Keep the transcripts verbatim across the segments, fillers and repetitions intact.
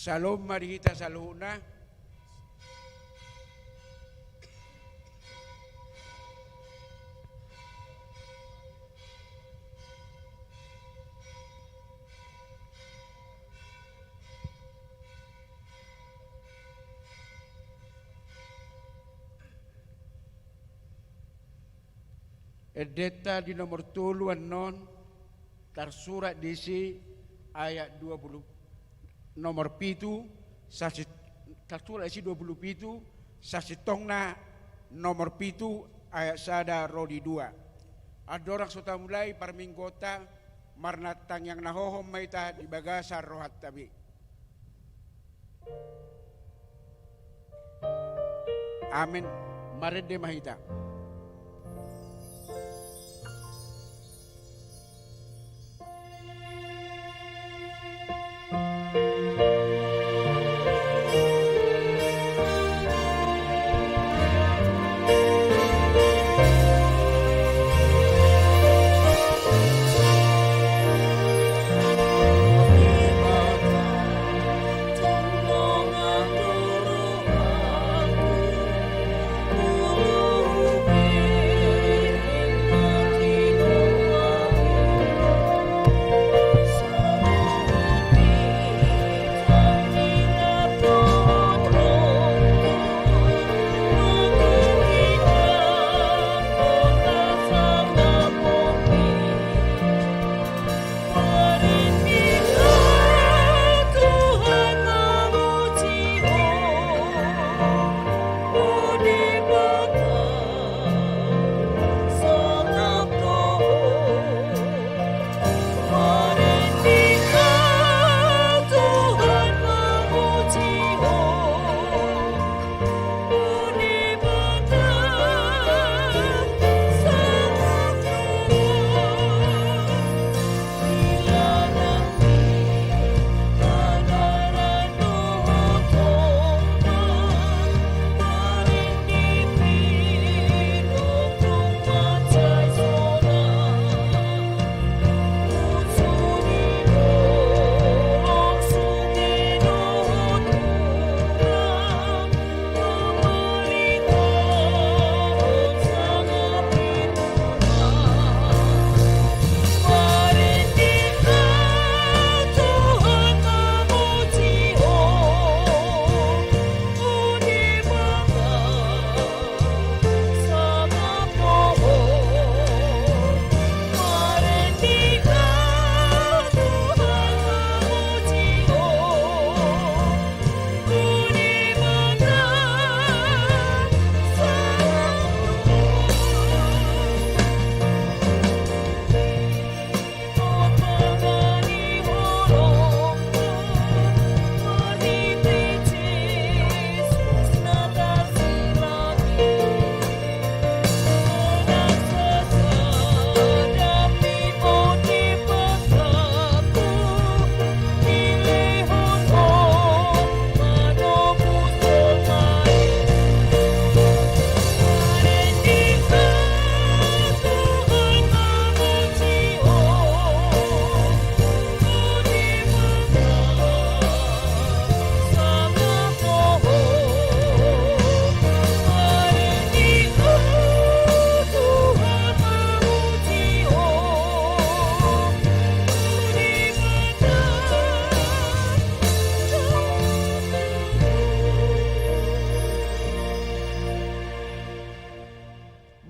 Syalom ma di hita saluhutna. Endenta di nomor tolu annon, tarsurat disi ayat dua puluh, nomor pitu, sasi-, tarsurat disi dua puluh pitu, sasintongna nomor pitu ayat sada ro di dua. Andorang so tamulai parmingguonta, martangiang na hohom ma hita di bagasan rohanta be. Amen. Marende ma hita.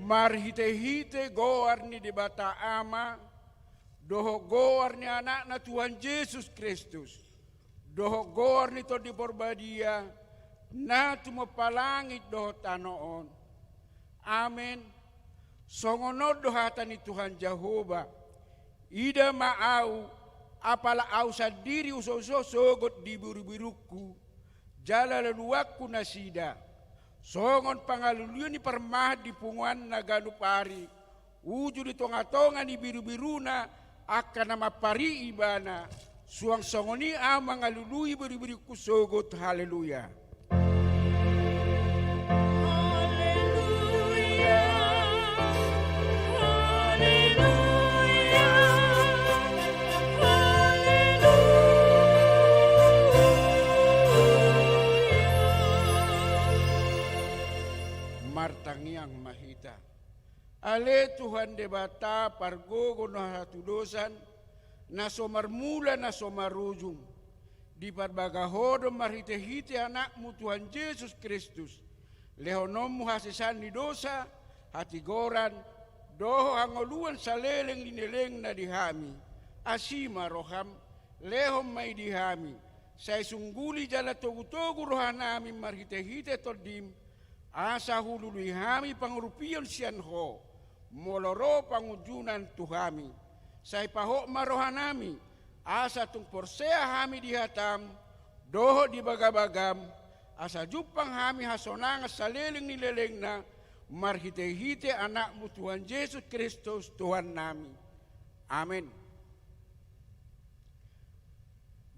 Marhitehite goar ni Debata Ama, dohot goar ni Anakna Tuhan Jesus Kristus, dohot goar ni Tondi Parbadia, na tumompa langit dohot tano on. Amen. Songon on do hata ni Tuhan Jahowa: Ida ma ahu, apala ahu sandiri husoso sogot di birubirungku, jala luluanku nasida, songon pangalului ni parmahan di punguanna ganup ari, uju di tongatonga ni birubiruna angka na mampari ibana. Suang songon i ahu mangalului birubirungku sogot. Haleluya. Haleluya. Haleluya. Haleluya. Martangiang ma hita. Ale Tuhan Debata, pargogo na hatudosan, na so marmula na so marujung, diparbaga Ho do marhitehite Anakmu Tuhan Jesus Kristus lehononmu hasesaan ni dosa, hatigoran, dohot hangoluan saleleng ni lelengna di hami. Asi ma roham, lehon ma i di hami, sai sungguli jala togutogu rohanami marhitehite Tondim, asa hulului hami pangurupion sian Ho, molo ro pangunjunan tu hami. Sai pahot ma rohanami, asa tung porsea hami di hatam dohot di bagabagam, asa jumpang hami hasonangan saleleng ni lelengna, marhitehite Anakmu Tuhan Jesus Kristus Tuhannami. Amen.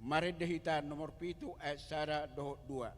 Marende hita nomor pitu ayat sada dohot dua.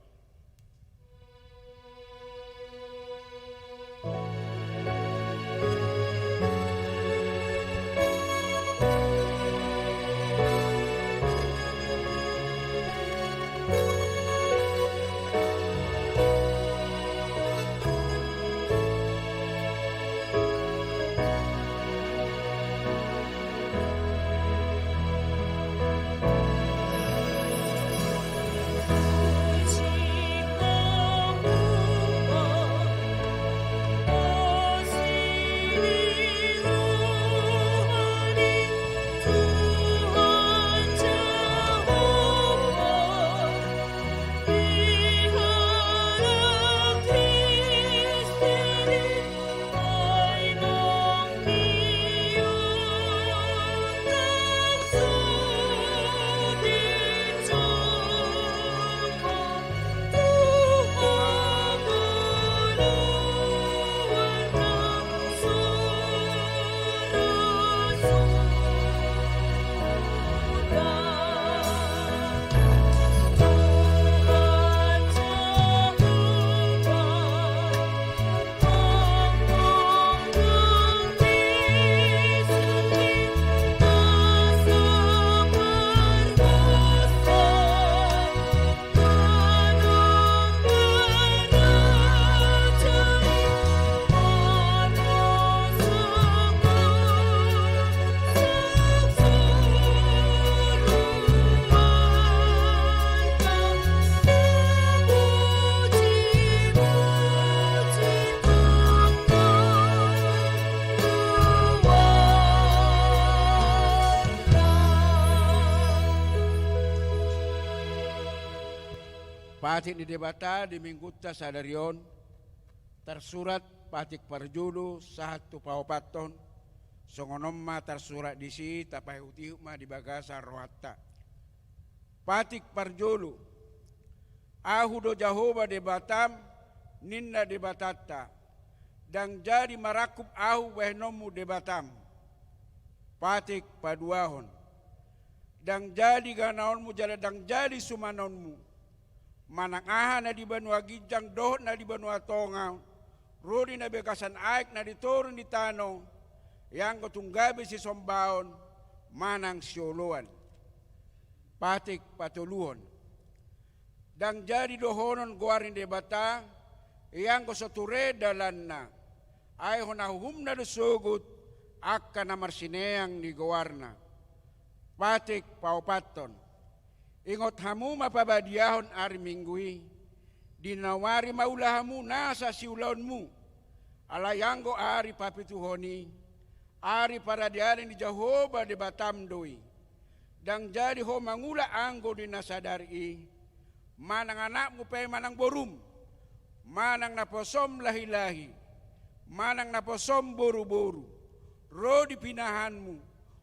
Patik ni Debata di Minggunta sadari on tarsurat patik parjolo sahat tu paopathon, songon on ma tarsurat disi, tapaihutihut ma di bagasan rohanta. Patik parjolo. Ahu do Jahowa Debatam, ninna Debatanta, ndang jadi marangkup Ahu bahenonmu debatam. Patik paduahon. Ndang jadi ganaonmu jala ndang jadi sumanonmu. Manang aha na di banua ginjang dohot na di banua tonga, ro di na bagasan aek na di toru ni tano, ianggo tung gabe sisombaon manang sioloan. Patik patoluhon. Ndang jadi dohonon goar ni Debata, ianggo so ture dalanna, ai hona uhumna do sogot angka na marsineang ni goarna. Patik paopathon. Ingot hamu ma pabadiahon ari Minggu i, di naung ari ma ula hamu nasa siulaonmu, alai anggo ari papituhon i, ari paradianan ni Jahowa Debatam do i. Ndang jadi ho mangula anggo di na sadari i, manang anakmu pe manang borum, manang naposom lahilahi, manang naposom boruboru, ro di pinahanmu,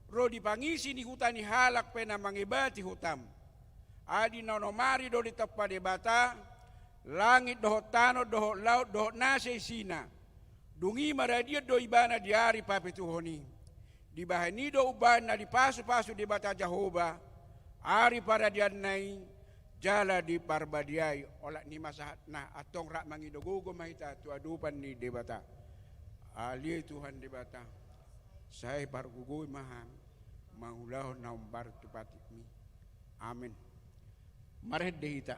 ro di pangisi ni huta ni halak pe na mangebati hutam. Ai di na onom ari do ditompa Debata langit dohot tano dohot laut dohot na seisina. Dung i maradian do ibana di ari papituhon i. Dibahen i do umbahen na dipasupasu Debata Jahowa ari paradianna i jala diparbadiai. Olat ni ma sahatna, antong rap mangido gogo ma hita tu adopan ni Debata. Ale Tuhan Debata, sai pargogoi ma hami mangulahon na hombar tu patikmi. Amen. Marende hita.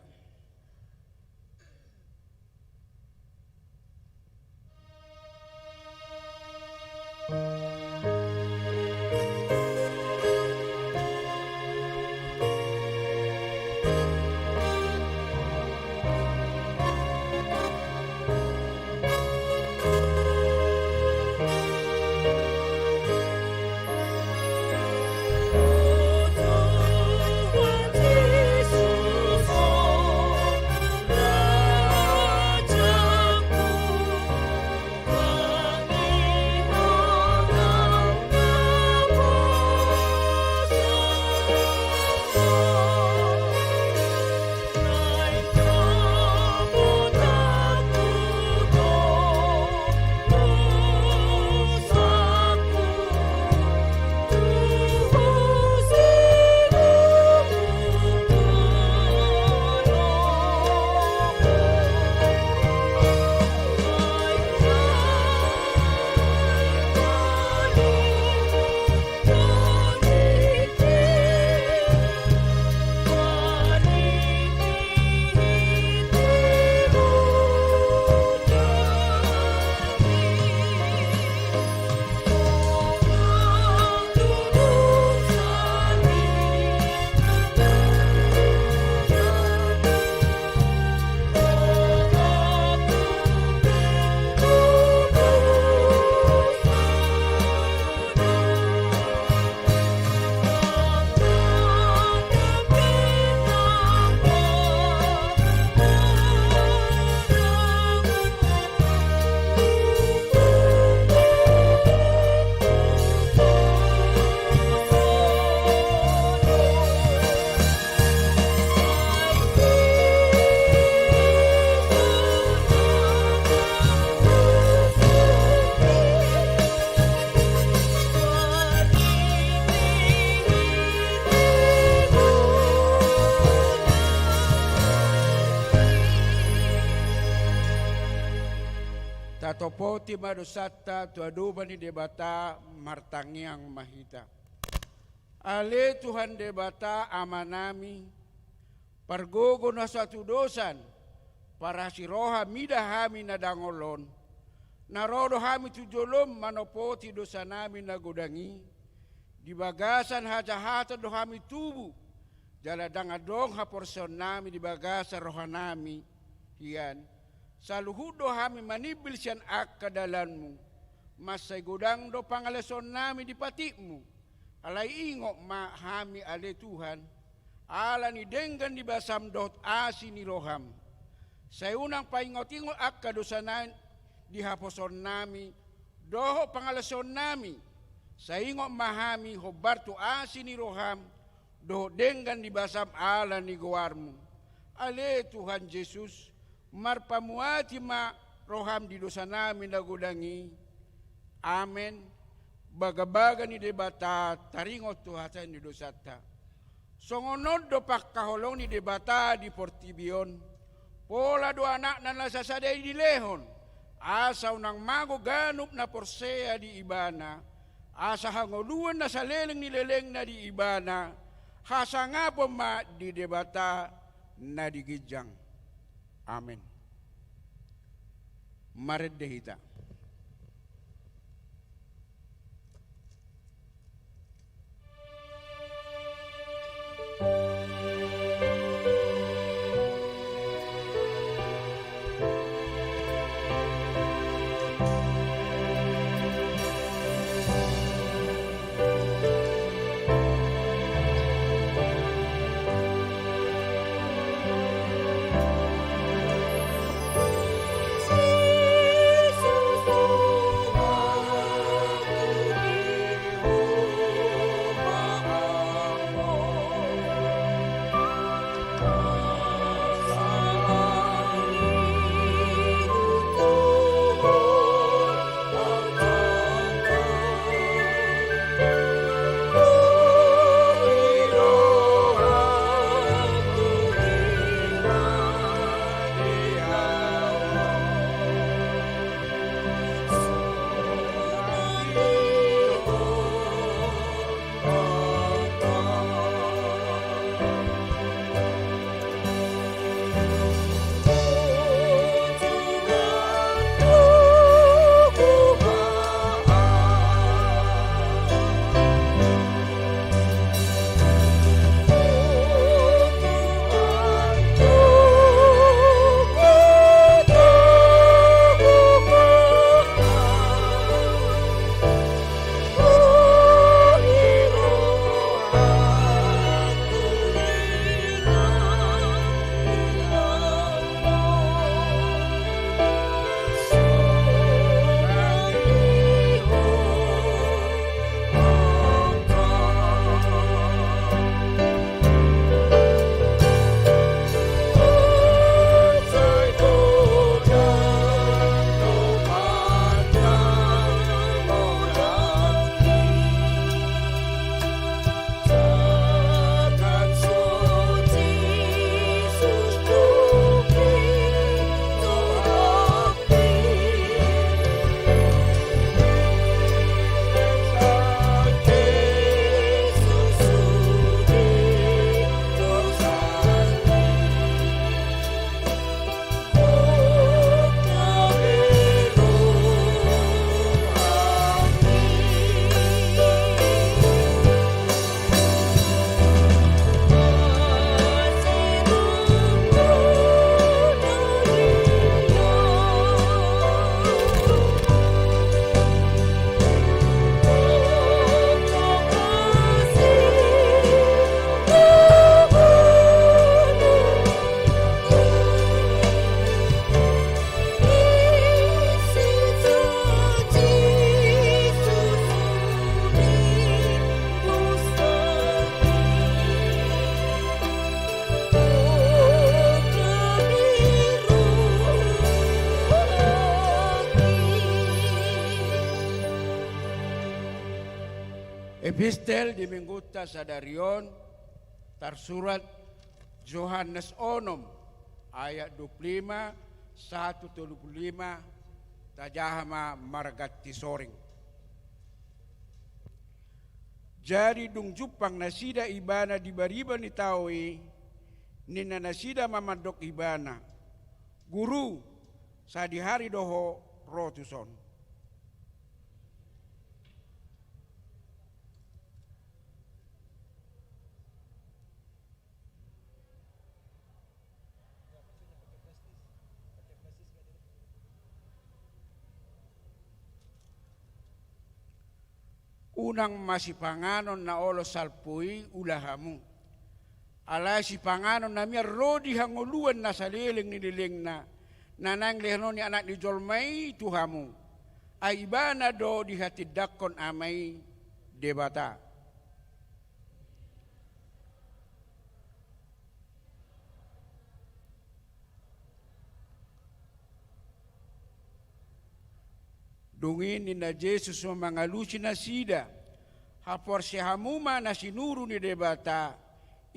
Tatopoti ma dosanta tu adopan ni Debata, martangiang ma hita. Ale Tuhan Debata Amanami, pargogo na so hatudosan, parasi roha mida hami na dangol on, na ro do hami tu jolom manopoti dosanami na godang i, di bagasan hajahatan do hami tubu, jala ndang adong haporseaonnami di bagasan rohanami, hian, saluhut do hami manimbil sian angka dalanmu, mansai godang do pangalaosionami di patikmu, alai ingot ma hami ale Tuhan, ala ni denggan ni basam dohot asi ni roham. Sai unang paingot-ingot angka dosanami di haporseaonnami, dohot pangalaosionami, sai ingot ma hami hombar tu asi ni roham, dohot denggan ni basam ala ni goarmu. Ale Tuhan Jesus, marpamuati ma roham di dosanami na godang i. Amen. Bagabaga ni Debata taringot tu hasahatan ni dosanta. Songon on do pangkaholongan ni Debata di portibi on, pola do Anakna na sasada i dilehon, asa unang mago ganup na porsea di Ibana, asa hangoluan na saleleng ni lelengna di Ibana, hasangapon ma di Debata na di ginjang. Amen. Marende hita. Epistel di minggunta sadari on tarsurat Johannes onom ayat dua puluh lima sahat tu tolu puluh lima, Tajaha ma marganti soring. Jadi dung jumpang nasida ibana di bariba ni tao i, ninna nasida ma mandok ibana: Guru, sadihari do ho ro tuson. Unang ma sipanganon na olo salpu i ula hamu. Alai sipanganon na mian ro di hangoluan na saleleng ni lelengna, na naeng lehon ni Anak ni jolma i tu hamu. Ai ibana do dihatindangkon Ama i Debata. Dung i ninna Jesus ma mangalusi nasida: Haporseai hamu ma na sinuru ni Debata,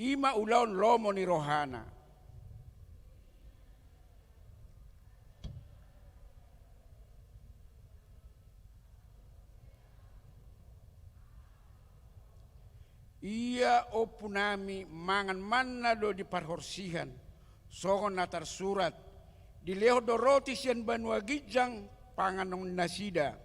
i ma ulaon lomo ni rohana. Ia ompunami mangan manna do di parhorsihan, songon na tarsurat: Dilehon do roti sian banua ginjang panganon nasida.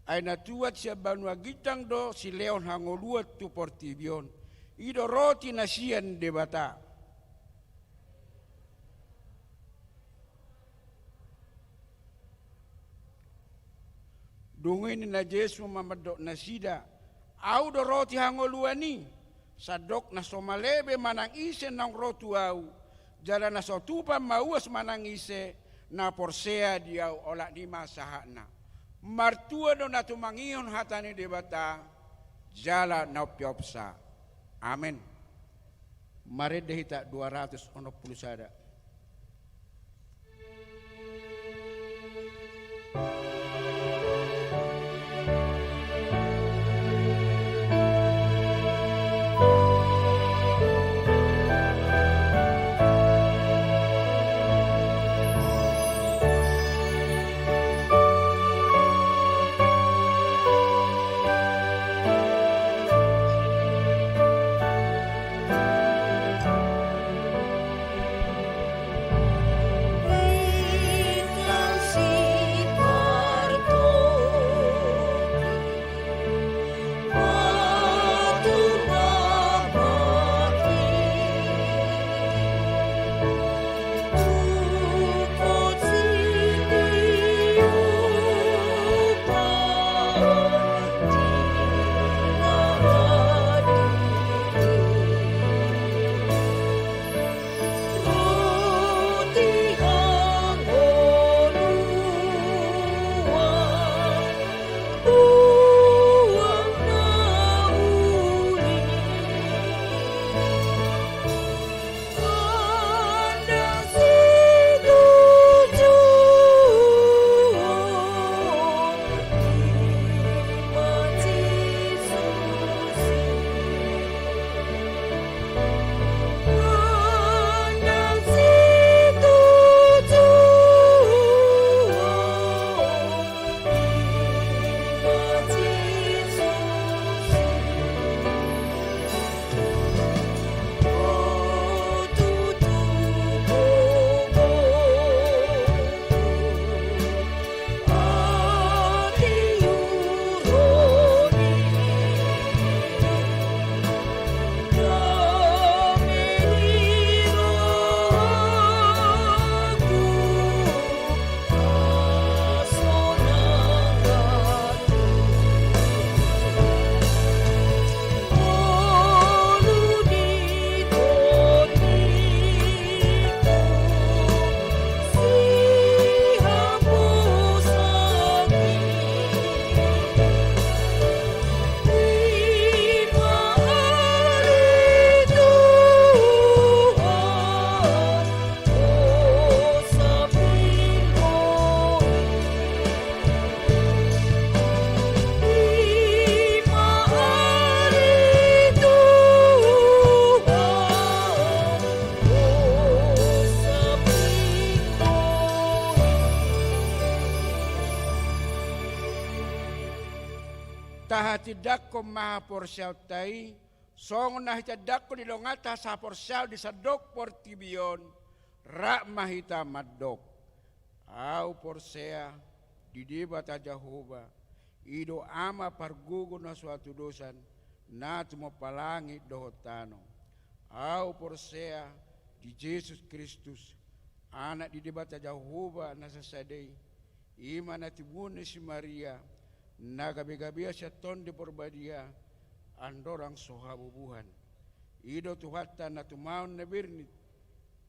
Ai na tuat sian banua ginjang do silehon hangoluan tu portibi on. I do roti na sian Debata. Dung i ninna Jesus ma mandok nasida: Ahu do roti hangoluan i. Sandok na so malebe manang ise naung ro tu ahu, jala na so tupa mauas manang ise na porsea di ahu. Olat ni ma sahatna. Martua do na tumangihon hata ni Debata jala na umpeopsa. Amen. Marende hita dua ratus onom pulu sada. Tahatindangkon ma haporseaonta i, songon na hitindangkon ni donganta saporseaon di sandok portibi on, rap ma hita mandok. Au porsea di Debata Jahowa, i do Ama pargogo na so hatudosan, na tumompa langit dohot tano. Au porsea di Jesus Kristus, Anak ni Debata Jahowa na sasada i, i ma na timuon ni si Maria, na gabegabean sian Tondi Porbadia, andorang so habubuhan. I do Tuhanta na tumaon na bernit,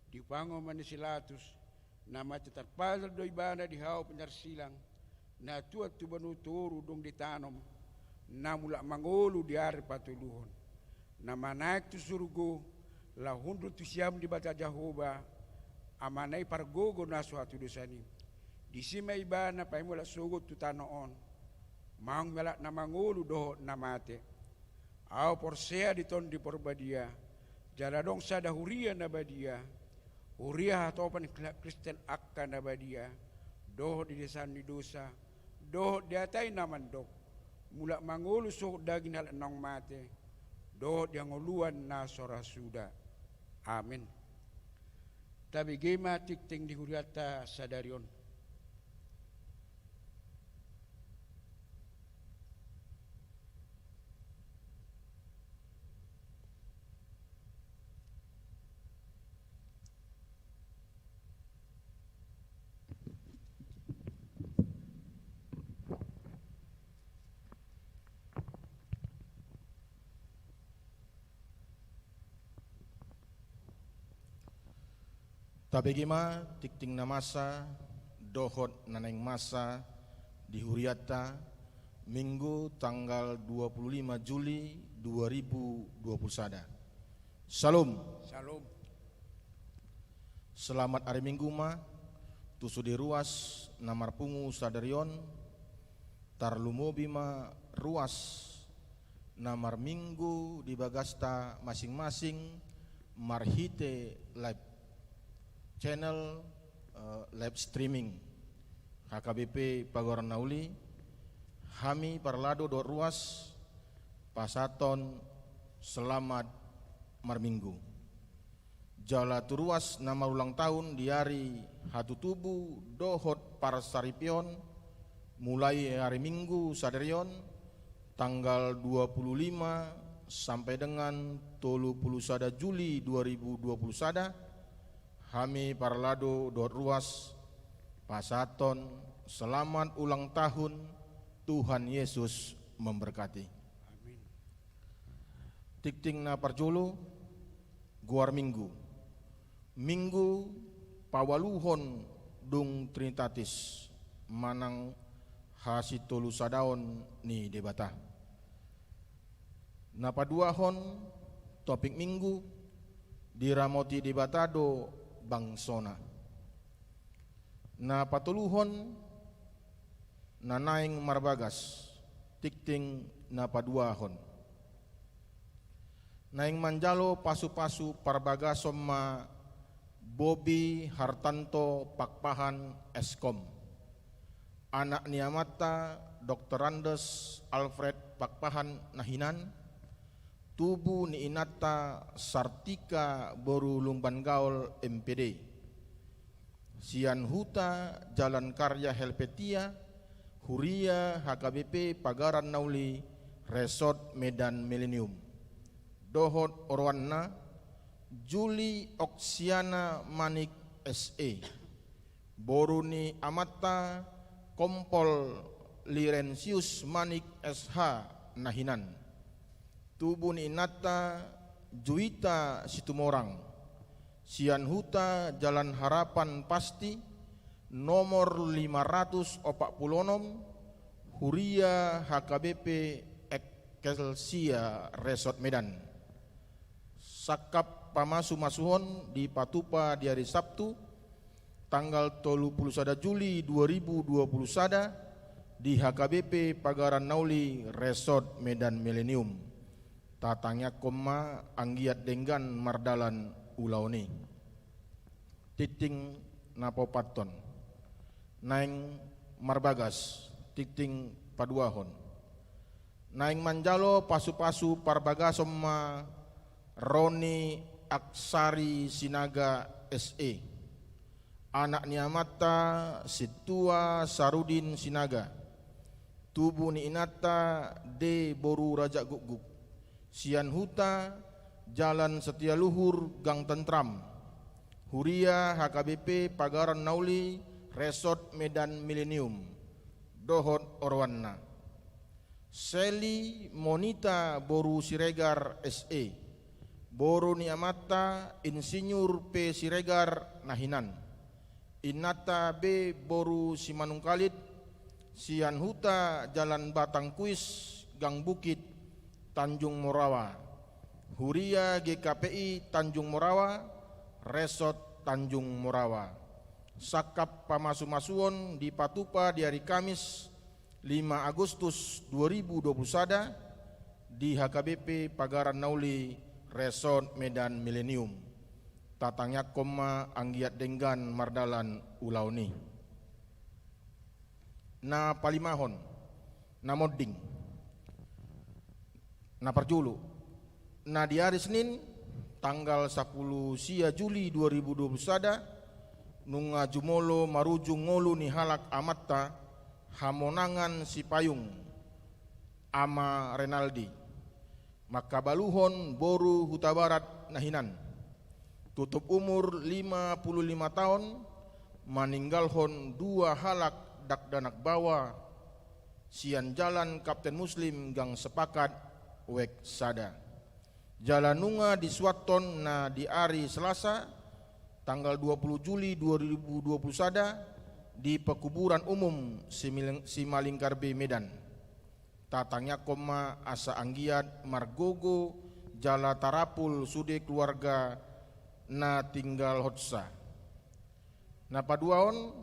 di pangomoan ni si Latus, na mate tarpatol do ibana di hau pinarsilang, na tuat tu banua toru dung ditanom, na mulak mangolu di ari patoluhon, na manaek tu surgo, laho hundul tu siamun ni Debata Jahowa, Amana i pargogo na so hatudosan i. Disi ma ibana paimulak sogot tu tano on, mangalap na mangolu dohot na mate. Au porsea di Tondi Porbadia, jala adong sada huria na badia, huria hatopan Kristen angka na badia, dohot di desaon ni dosa, dohot di hata i na mandok, mulak mangolu sogot daging halak naung mate, dohot di hangoluan na so ra suda. Amin. Tabege ma tingting ni hurianta sadari on. Tabege ma tingting na masa dohot na naeng masa di hurianta, Minggu tanggal dua puluh lima Juli dua ribu dua puluh sada. Syalom. Syalom. Selamat ari Minggu ma tu sude ruas na marpungu sadari on, tarlumobi ma ruas na marminggu di bagasta masing-masing marhite live channel, eh, live streaming H K B P Pagoran na Uli. Hami parhalado dohot ruas pasahathon selamat marminggu. Jala tu ruas na marulang tahun di ari hatutubu dohot parsaripeon, mulai ari Minggu sadari on, tanggal dua puluh lima sampai dengan tolu puluh sada Juli dua ribu dua puluh sada, hami parhalado dohot ruas pasahathon selamat ulang tahun, Tuhan Yesus memberkati. Amin. Tingting na parjolo, goar Minggu. Minggu paualuhon dung Trinitatis manang hasitolusadaon ni Debata. Na paduahon, topik Minggu, diramoti Debata do bangsona. Na patoluhon, na naeng marbagas, tingting na paduahon. Naeng manjalo pasupasu parbagason ma Bobi Hartanto Pakpahan, S Kom, anak ni amanta Doktor Andes Alfred Pakpahan na hinan, tubu ni inanta Sartika boru Lumban Gaol, M P D. Sian Huta Jalan Karya Helvetia, Huria H K B P Pagaran Nauli, Resort Medan Milenium. Dohot oroanna, Juli Oksiana Manik, S E, boru ni amanta Kompol Lirentius Manik, S H, na hinan. Tubu ni inanta Juita Situmorang, sian Huta Jalan Harapan Pasti, nomor lima ratus opat puluh onom, Huria H K B P Excelsia Resort Medan. Sangkap pamasumasuon dipatupa di ari Sabtu, tanggal tolu puluh sada Juli dua ribu dua puluh sada, di H K B P Pagaran Nauli, Resort Medan Milenium. Tatangiangkon ma anggiat denggan mardalan ulaon i. Tingting na paopathon. Naeng marbagas, tingting paduahon. Naeng manjalo pasupasu parbagason ma Roni Aksari Sinaga S E. Anak ni amanta Sintua Sarudin Sinaga. Tubu ni inanta D boru Raja Gukguk. Sian huta Jalan Setia Luhur Gang Tentram. Huria H K B P Pagaran Nauli Resort Medan Milenium. Dohot oroanna. Seli Monita boru Siregar S E. Boru ni amanta Insinyur P Siregar na hinan. Inanta B boru Simanungkalit, sian huta Jalan Batang Kuis, Gang Bukit, Tanjung Morawa. Huria G K P I Tanjung Morawa, Resort Tanjung Morawa. Sangkap pamasumasuon dipatupa di ari Kamis, lima Agustus dua ribu dua puluh sada, di H K B P Pagaran Nauli Resort Medan Milenium. Tatangiangkon ma anggiat denggan mardalan ulaon i. Na palimahon, na monding. Na parjolo, na di ari Senin, tanggal sampulu sia Juli dua ribu dua puluh sada, nunga jumolo marujung ngolu ni halak amanta Hamonangan Sipayung, Ama Renaldi, mangkabaluhon boru Hutabarat na hinan. Tutup umur lima puluh lima taon, maninggalhon dua halak dakdanak baoa, sian Jalan Kapten Muslim Gang Sepakat, wek sada. Jala nunga disuanhon na di ari Selasa, tanggal dua puluh Juli dua ribu dua puluh sada, di pekuburan umum Simil-, Simalingkarbe Medan. Tatangiangkon ma asa anggiat margogo jala tarapul sude keluarga na tinggalhonsa. Na paduahon,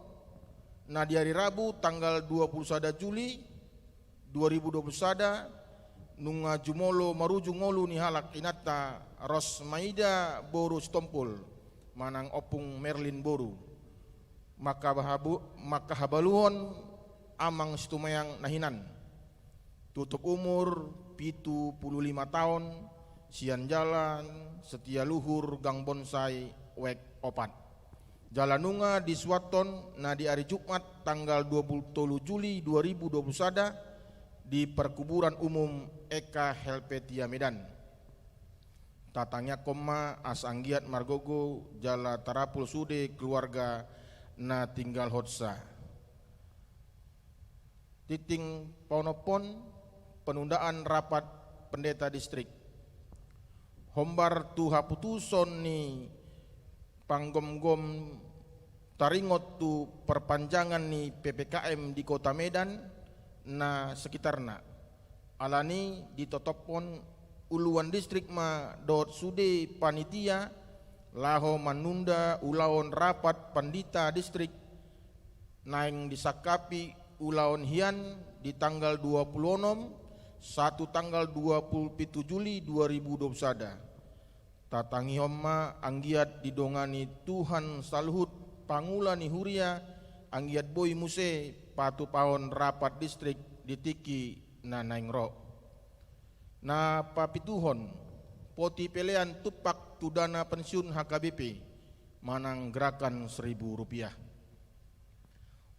na di ari Rabu tanggal dua puluh sada Juli dua ribu dua puluh sada, nunga jumolo marujung ngolu ni halak inanta Rosmaida boru Sitompul, manang Ompung Merlin boru. Mangkabahabu-, mangkahabaluhon Amang Situmeang na hinan. Tutup umur pitu puluh lima taon, sian Jalan Setia Luhur Gang Bonsai, wek opat. Jala nunga disuanhon na di ari Jumat tanggal dua puluh tolu Juli dua ribu dua puluh sada, di perkuburan umum Eka Helvetia Medan. Tatangiangkon ma asa anggiat margogo jala tarapul sude keluarga na tinggalhonsa. Tingting paonomhon, penundaan rapat pendeta distrik. Hombar tu haputuson ni panggomgom taringot tu perpanjangan ni P P K M di Kota Medan na sekitarna. Alani ditotophon uluan distrik ma dohot sude panitia laho manunda ulaon rapat pandita distrik naeng disangkapi ulaon hian di tanggal dua puluh onom sahat tu tanggal dua puluh pitu Juli dua ribu dua puluh sada. Tatangihon ma anggiat didongani Tuhan saluhut pangula ni huria, anggiat boi muse patupahon rapat distrik di tingki na naeng ro. Na papituhon, poti pelean tumpak tu dana pensiun H K B P, manang gerakan seribu rupiah.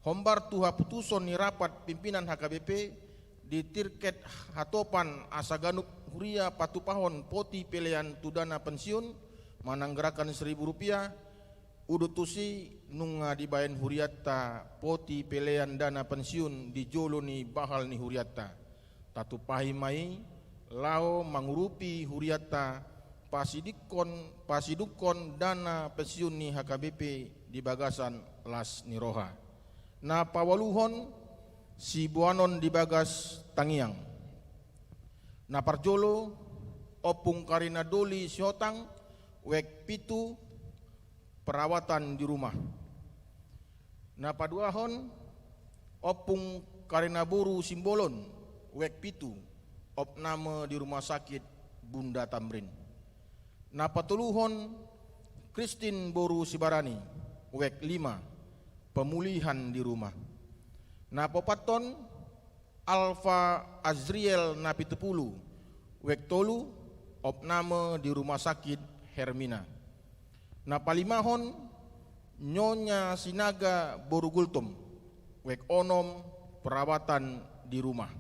Hombar tu haputuson ni rapat pimpinan H K B P di tingkat hatopan asa ganup huria patupahon poti pelean tu dana pensiun manang gerakan seribu rupiah, udut tusi nunga dibaen hurianta poti pelean dana pensiun di jolo ni bahal ni hurianta. Tatupahi ma i laho mangurupi hurianta pasidungkon, pasidungkon dana pensiun ni H K B P di bagasan las ni roha. Na paualuhon, siboanon di bagas tangiang. Na parjolo, Ompung Karina Doli Sihotang, wek pitu, perawatan di rumah. Na paduahon, Ompung Karina boru Simbolon, wek pitu, opname di rumah sakit Bunda Tamrin. Na patoluhon, Kristin boru Sibarani, wek lima, pemulihan di rumah. Na paopathon, Alfa Azriel na pitu pulu, wek tolu, opname di Rumah Sakit Hermina. Na palimahon, Nyonya Sinaga boru Gultom, wek onom, perawatan di rumah.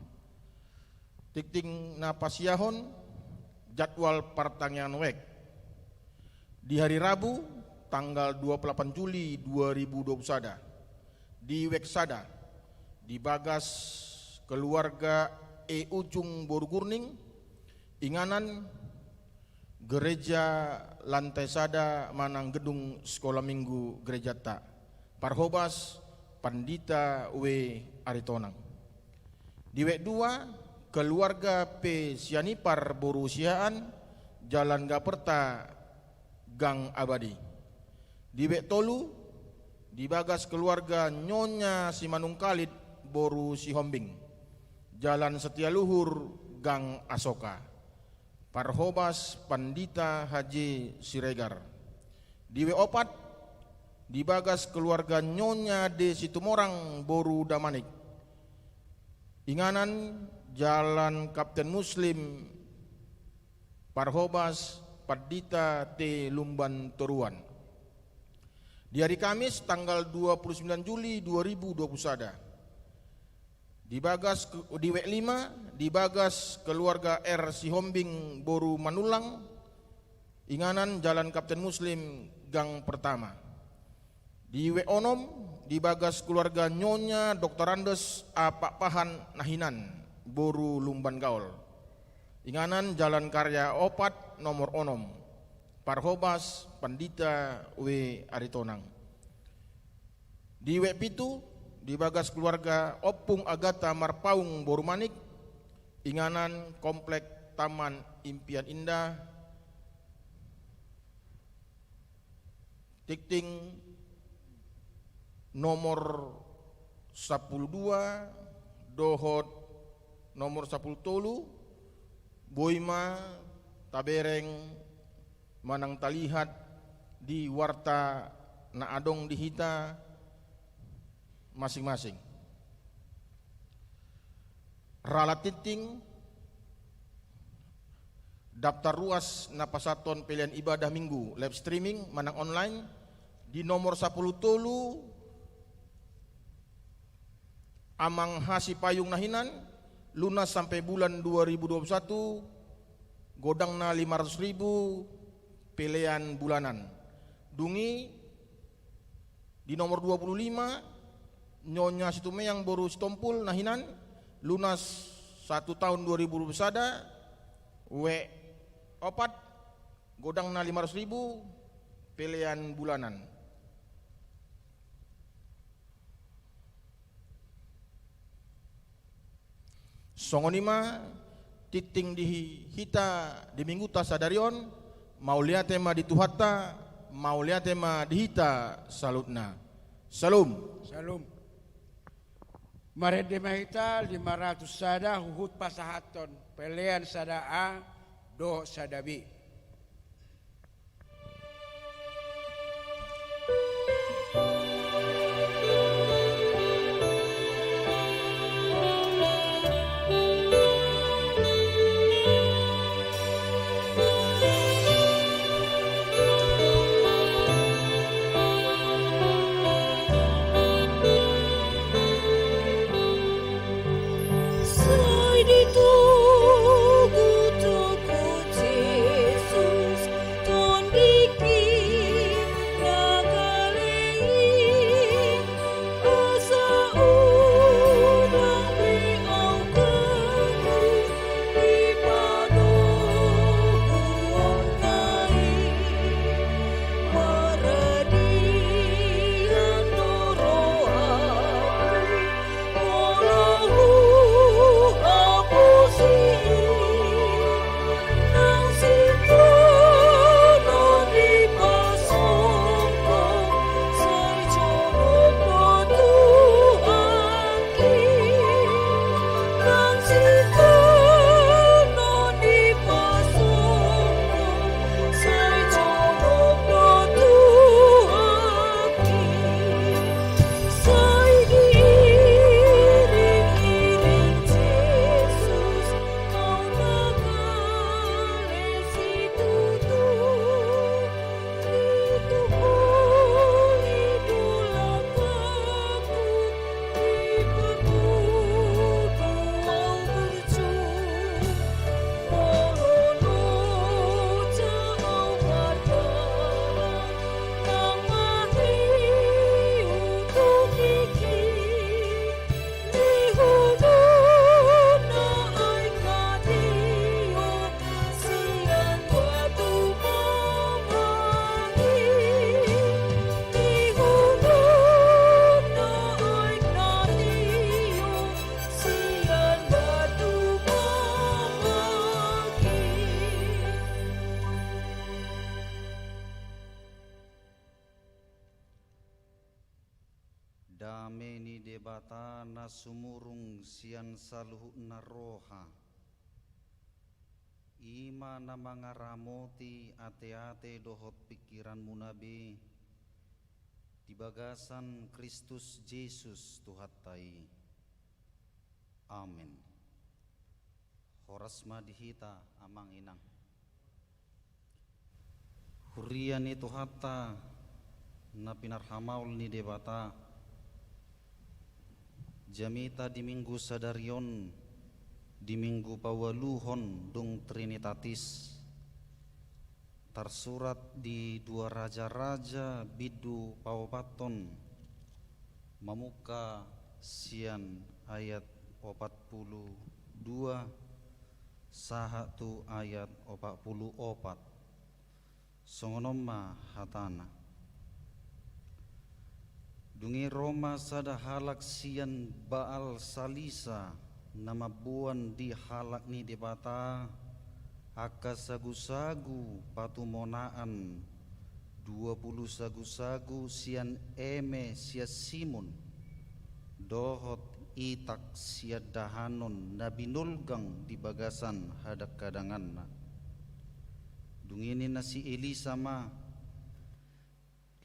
Tingting na pasiahon, jadwal partangiangan wek. Di hari Rabu, tanggal dua puluh delapan Juli dua ribu dua puluh sada, di wek sada, di bagas keluarga E Ujung boru Gurning, inganan gereja lantai sada manang gedung sekolah minggu gerejata. Parhobas Pandita W Aritonang. Di wek dua, keluarga P Sianipar boru Siahaan, Jalan Gaperta, Gang Abadi. Di wek tolu, di bagas keluarga Nyonya Simanungkalit boru Sihombing, Jalan Setialuhur, Gang Asoka. Parhobas Pandita H J Siregar. Di wek opat, di bagas keluarga Nyonya D Situmorang boru Damanik, inganan Jalan Kapten Muslim, Parhobas Pandita T Lumban Toruan. Di hari Kamis, tanggal dua puluh sembilan Juli dua ribu dua puluh sada, di bagas ke-, di wek lima, di bagas keluarga R Sihombing boru Manullang, inganan Jalan Kapten Muslim, Gang Pertama. Di wek onom, di bagas keluarga Nyonya Doktor Andes A Pakpahan na hinan boru Lumban Gaol, inganan Jalan Karya opat nomor onom, Parhobas Pandita W Aritonang. Di wek pitu, di bagas keluarga Ompung Agata Marpaung boru Manik, inganan Komplek Taman Impian Indah, tingting nomor sampulu dua dohot nomor sampulu tolu, boi ma tabereng manang talihat di warta na adong di hita masing-masing. Ralat tingting, daftar ruas na pasahathon pelean ibadah Minggu, live streaming manang online, di nomor sampulu tolu, Amang Hasi Payung na hinan, lunas sampe bulan dua ribu dua puluh satu, godangna lima ratus ribu, pelean bulanan. Dung i, di nomor dua puluh lima, Nyonya Situmeang boru Sitompul na hinan, lunas satu taon dua ribu dua puluh sada, wek opat, godangna lima ratus ribu, pelean bulanan. Songon i ma tingting di hita di Mingguta sadari on. Mauliate ma di Tuhanta, mauliate ma di hita saluhutna. Syalom. Syalom. Marende ma hita lima ratus sada huhut pasahathon pelean sada A dohot sada B. Sai ditogu-togu Debata na sumurung sian saluhutna roha, i ma na mangaramoti ateate dohot pingkiranmuna be di bagasan Kristus Jesus Tuhanta i. Amen. Horas ma di hita, amang inang. Huria ni Tuhanta na pinarhamaol ni Debata, jamita di Minggu sadari on, di Minggu paualuhon dung Trinitatis, tarsurat di Dua Raja-raja bindu paopathon, mamungka sian ayat opat pulu dua sahat tu ayat opat pulu opat. Songon on ma hatana. Dung i ro ma sada halak sian Baal Salisa, na mamboan di halak ni Debata angka sagusagu patumonaan, dua pulu sagusagu sian eme sian simun, dohot itak sian dahanon na binolgang di bagasan hadanghadanganna. Dung i ninna si Elisa ma,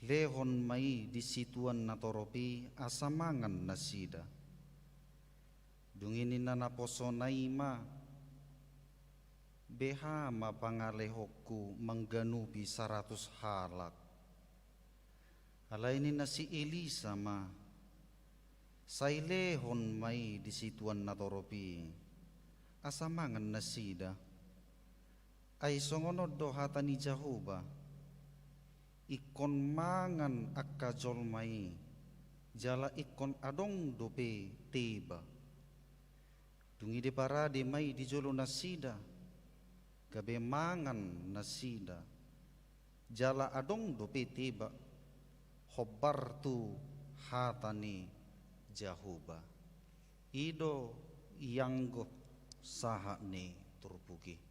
lehon ma i di situan na torop i, asa mangan nasida. Dung i ninna naposona i ma, beha ma pangalehonku mangganupi saratus halak? Alai ninna si Elisa ma, sai lehon ma i di situan na torop i, asa mangan nasida. Ai songon on do hata ni Jahowa, ingkon mangan angka jolma i, jala ingkon adong dope teba. Dung i diparade ma i di jolo nasida, gabe mangan nasida, jala adong dope teba, hombar tu hata ni Jahowa. I do ianggo sahat ni turpuk i.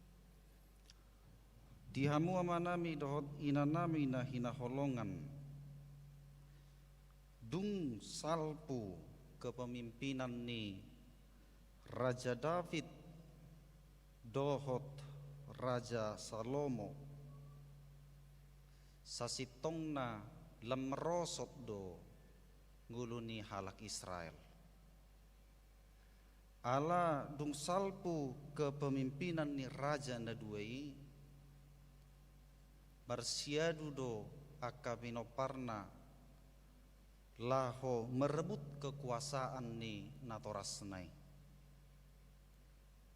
Di hamu amanami dohot inanami na hinaholongan, dung salpu kepemimpinan ni Raja David dohot Raja Salomo, sasintongna lam merosot do ngolu ni halak Israel. Ala dung salpu kepemimpinan ni raja na dua i, marsiadu do angka pinomparna laho merebut kekuasaan ni natorasna i.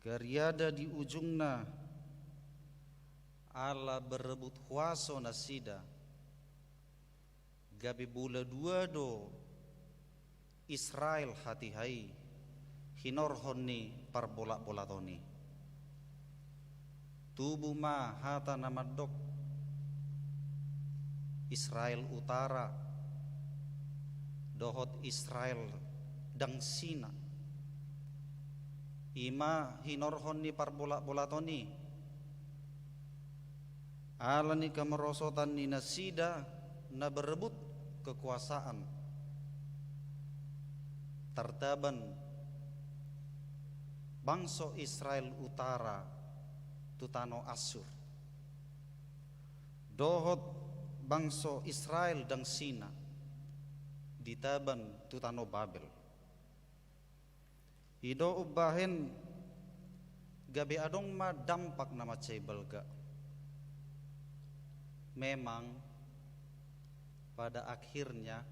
Gariada di ujungna, ala berebut huaso nasida, gabe bola dua do Israel hatiha i, hinorhon ni parbolatbolaton i. Tubu ma hata na mandok Israel Utara dohot Israel Dangsina. I ma hinorhon ni parbolatbolaton i. Ala ni kemerosotan ni nasida na berebut kekuasaan, tartaban bangso Israel Utara tu tano Assur, dohot bangso Israel Dangsina ditaban tu tano Babel. I do umbahen gabe adong ma dampak na mansai balga. Memang pada akhirnya,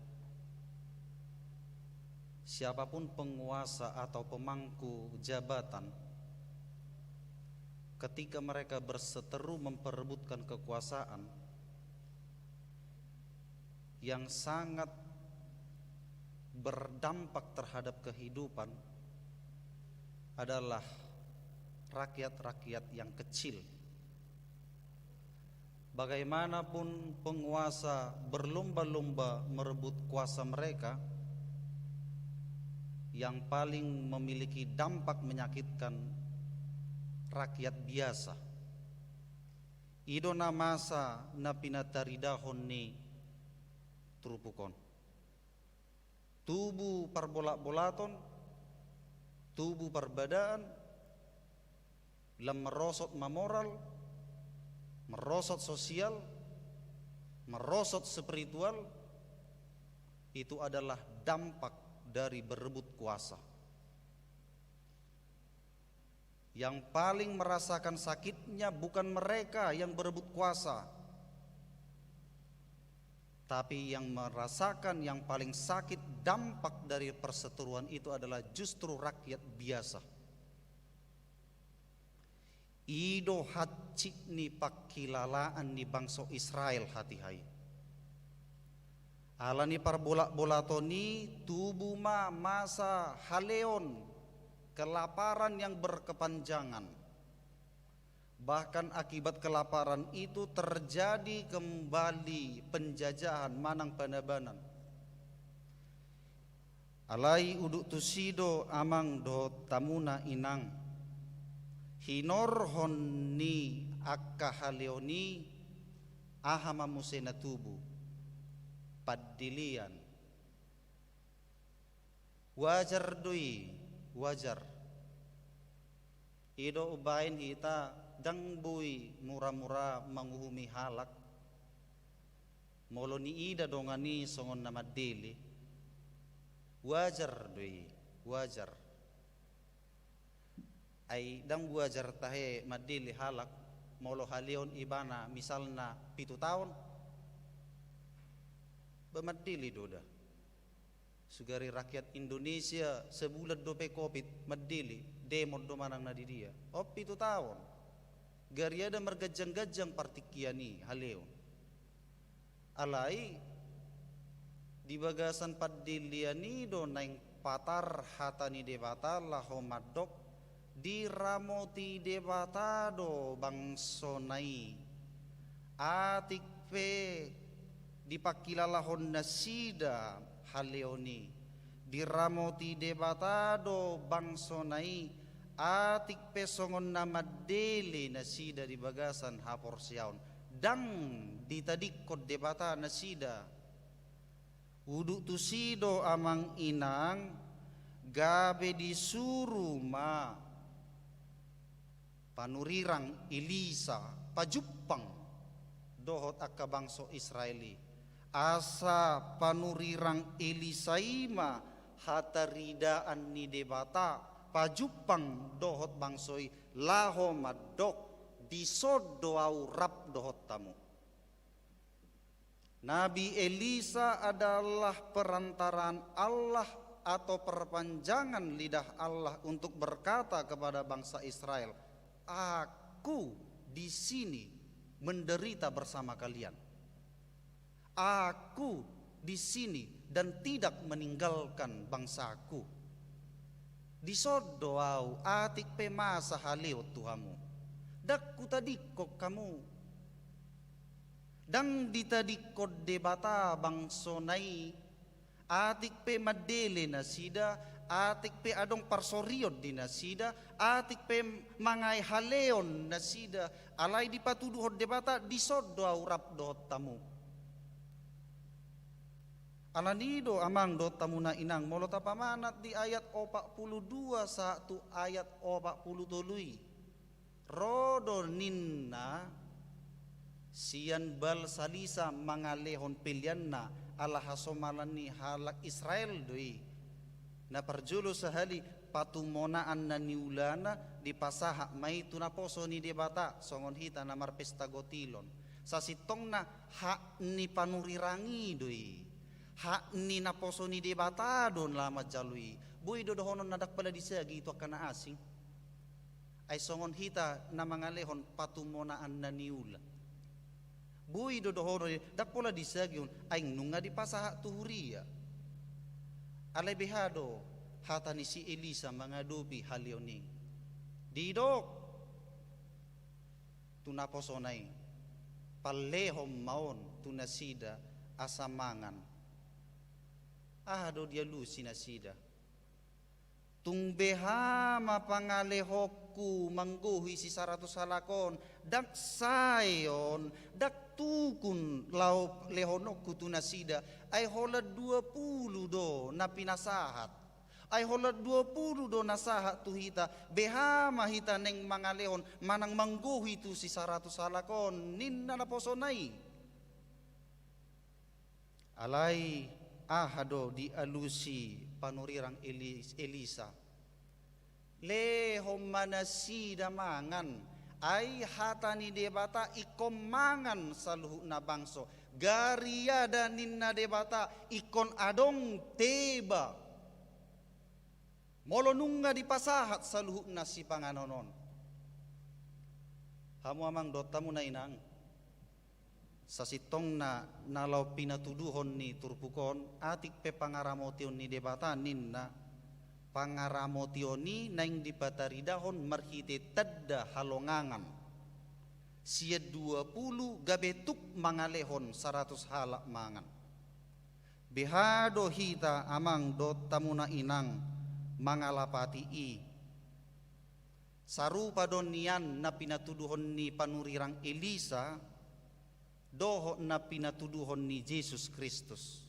siapapun penguasa atau pemangku jabatan, ketika mereka berseteru memperebutkan kekuasaan, yang sangat berdampak terhadap kehidupan adalah rakyat-rakyat yang kecil. Bagaimanapun penguasa berlomba-lomba merebut kuasa mereka, yang paling memiliki dampak menyakitkan rakyat biasa. I do na masa na pinataridahon ni turpuk on. Tubu parbolat-bolaton, tubu parbadaan, lam merosot ma moral, merosot sosial, merosot spiritual, itu adalah dampak dari berebut kuasa. Yang paling merasakan sakitnya bukan mereka yang berebut kuasa, tapi yang merasakan yang paling sakit dampak dari perseteruan itu adalah justru rakyat biasa. I do hansit ni pangkilalaan ni bangso Israel hatiha i. Ala ni parbolat-bolaton i tubu ma masa haleon, kelaparan yang berkepanjangan. Bahkan akibat kelaparan itu terjadi kembali penjajahan manang panabanan. Alai udut tusi do amang dohot tamuna inang, hinorhon ni angka haleon i, aha ma muse na tubu? Pandelean. Wajar do i, wajar. I do umbahen hita ndang boi mura-mura manguhumi halak. Molo niida dongan i songon na mandele, wajar do i, wajar. Ai ndang wajar tahe mandele halak molo haleon ibana misalna pitu taon? Ba mandele do da. Sugari rakyat Indonesia sebulan dope covid, mandele, demo do manang na di dia. On pitu taon. Gariada marganjang-ganjang partingkian i haleon. Alai di bagasan pandelean i do naeng patar hata ni Debata laho mandok, diramoti Debata do bangsona i. Atik pe dipangkilalahon nasida haleon i, diramoti Debata do bangsona i, atik pe songon na mandele nasida di bagasan haporseaon, ndang ditadingkon Debata nasida. Udut tusi do amang inang, gabe disuru ma panurirang Elisa pajumpang dohot angka bangso Israel i. Asa panurirang Elisa i ma hataridaan ni Debata pajumpang dohot bangso i laho mandok, dison do ahu rap dohot hamu. Nabi Elisa adalah perantaraan Allah atau perpanjangan lidah Allah untuk berkata kepada bangsa Israel, "Aku di sini menderita bersama kalian. Aku di sini dan tidak meninggalkan bangsaku." Dison do ahu, atik pe masa haleon tu hamu. Ndang hutadingkon hamu. Ndang ditadingkon Debata bangsona i, atik pe mandele nasida, atik pe adong parsorion di nasida, atik pe mangae haleon nasida, alai dipatuduhon Debata, dison do ahu rap dohot hamu. Alani do amang dohot hamu na inang, molo tapamanat di ayat opat pulu dua sahat tu ayat opat pulu tolu i. Ro do ninna sian Baal Salisa mangalehon peleanna, ala hasomalan ni halak Israel do i. Na parjolo sahali patumonaan na niulana dipasahat ma i tu naposo ni Debata, songon hita na marpesta gotilon. Sasintongna hak ni panurirang i do i. Hak ni naposo ni Debata do na manjalo i. Boi do dohonon na ndang pola disagi tu angka na asing. Ai songon hita na mangalehon patumonaan na niula. Boi do dohonon i, ndang pola disagi on, ai nunga dipasahat tu huria. Alai beha do hata ni si Elisa mangadopi haleon i. Didok tu naposona i, "Pallehon ma on tu nasida asa mangan." Aha do dialusi nasida? "Tung beha ma pangalehonku manggohi si saratus halak on? Ndang sae on, ndang tukun laho lehononku tu nasida, ai holan dua pulu do na pinasahat. Ai holan dua pulu do na sahat tu hita, beha ma hita naeng mangalehon manang manggohi tu si saratus halak on, ninna naposona i. Alai aha do dialusi panurirang Elis-, Elisa? Lehon ma nasida mangan, ai hata ni Debata ingkon mangan saluhutna bangso. Gariada ninna Debata ingkon adong teba. Molo nunga dipasahat saluhutna sipanganon on. Hamu amang dohot hamu na inang. Sasintongna na laho pinatuduhon ni turpuk on, atik pe pangaramotion ni Debata ninna, pangaramotion i naeng dipataridahon marhite tanda halongangan. Sian dua pulu gabe tuk mangalehon saratus halak mangan. Beha do hita amang dohot hamu na inang mangalapati i. Sarupa do nian na pinatuduhon ni panurirang Elisa, dohot na pinatuduhon ni Jesus Kristus.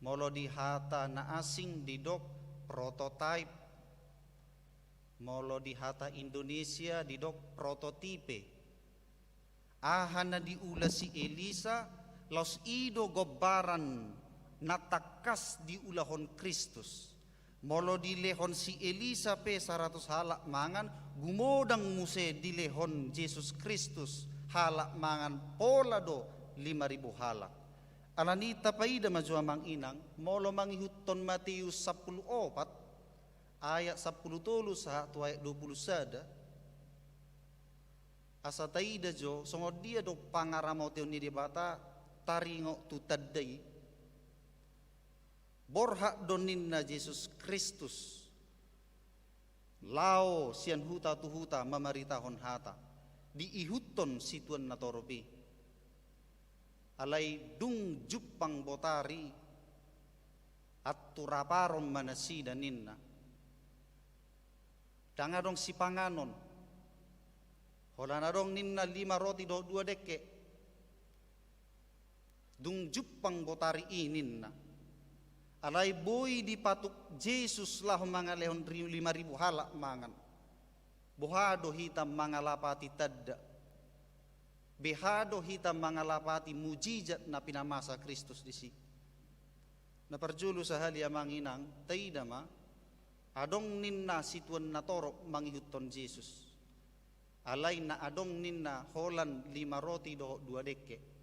Molo di hata na asing didok prototype, molo di hata Indonesia didok prototipe. Aha na diula si Elisa, laos i do gombaran na tangkas diulahon Kristus. Molo dilehon si Elisa pe saratus halak mangan, gumodang muse dilehon Jesus Kristus halak mangan pola do lima ribu halak. Alani i tapaida ma jo amang inang, molo mangihuthon Mateus sampulu opat, ayat sampulu tolu sahat tu ayat dua pulu sada, asa taida jo songon dia do pangaramotion ni Debata taringot tu tanda i. Borhat do ninna Jesus Kristus laho sian huta tu huta mamaritahon hata, diihuthon situan na torop i. Alai dung jumpang botari, antu raparon ma nasida ninna. Ndang adong sipanganon. Holan adong ninna lima roti dohot dua dengke. Dung jumpang botari i ninna. Alai boi dipatuk Jesus laho mangalehon ri-, lima ribu halak mangan. Boha do hita mangalapati tanda? Beha do hita mangalapati mujizat na pinamasa Kristus disi? Na parjolo sahali amang inang, taida ma, adong ninna situan na torop mangihuthon Jesus. Alai na adong ninna holan lima roti dohot dua dengke.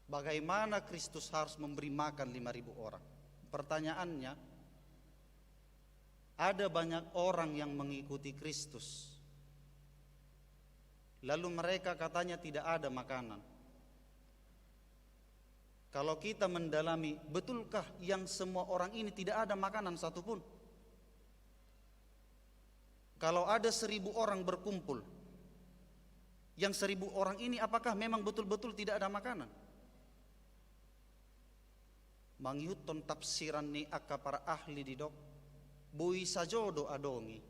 Bagaimana Kristus harus memberi makan lima ribu orang? Pertanyaannya, ada banyak orang yang mengikuti Kristus, lalu mereka katanya tidak ada makanan. Kalau kita mendalami, betulkah yang semua orang ini tidak ada makanan satupun? Kalau ada seribu orang berkumpul, yang seribu orang ini apakah memang betul-betul tidak ada makanan? Mangihuthon tafsiran ni angka para ahli didok, boi sajo do adong i.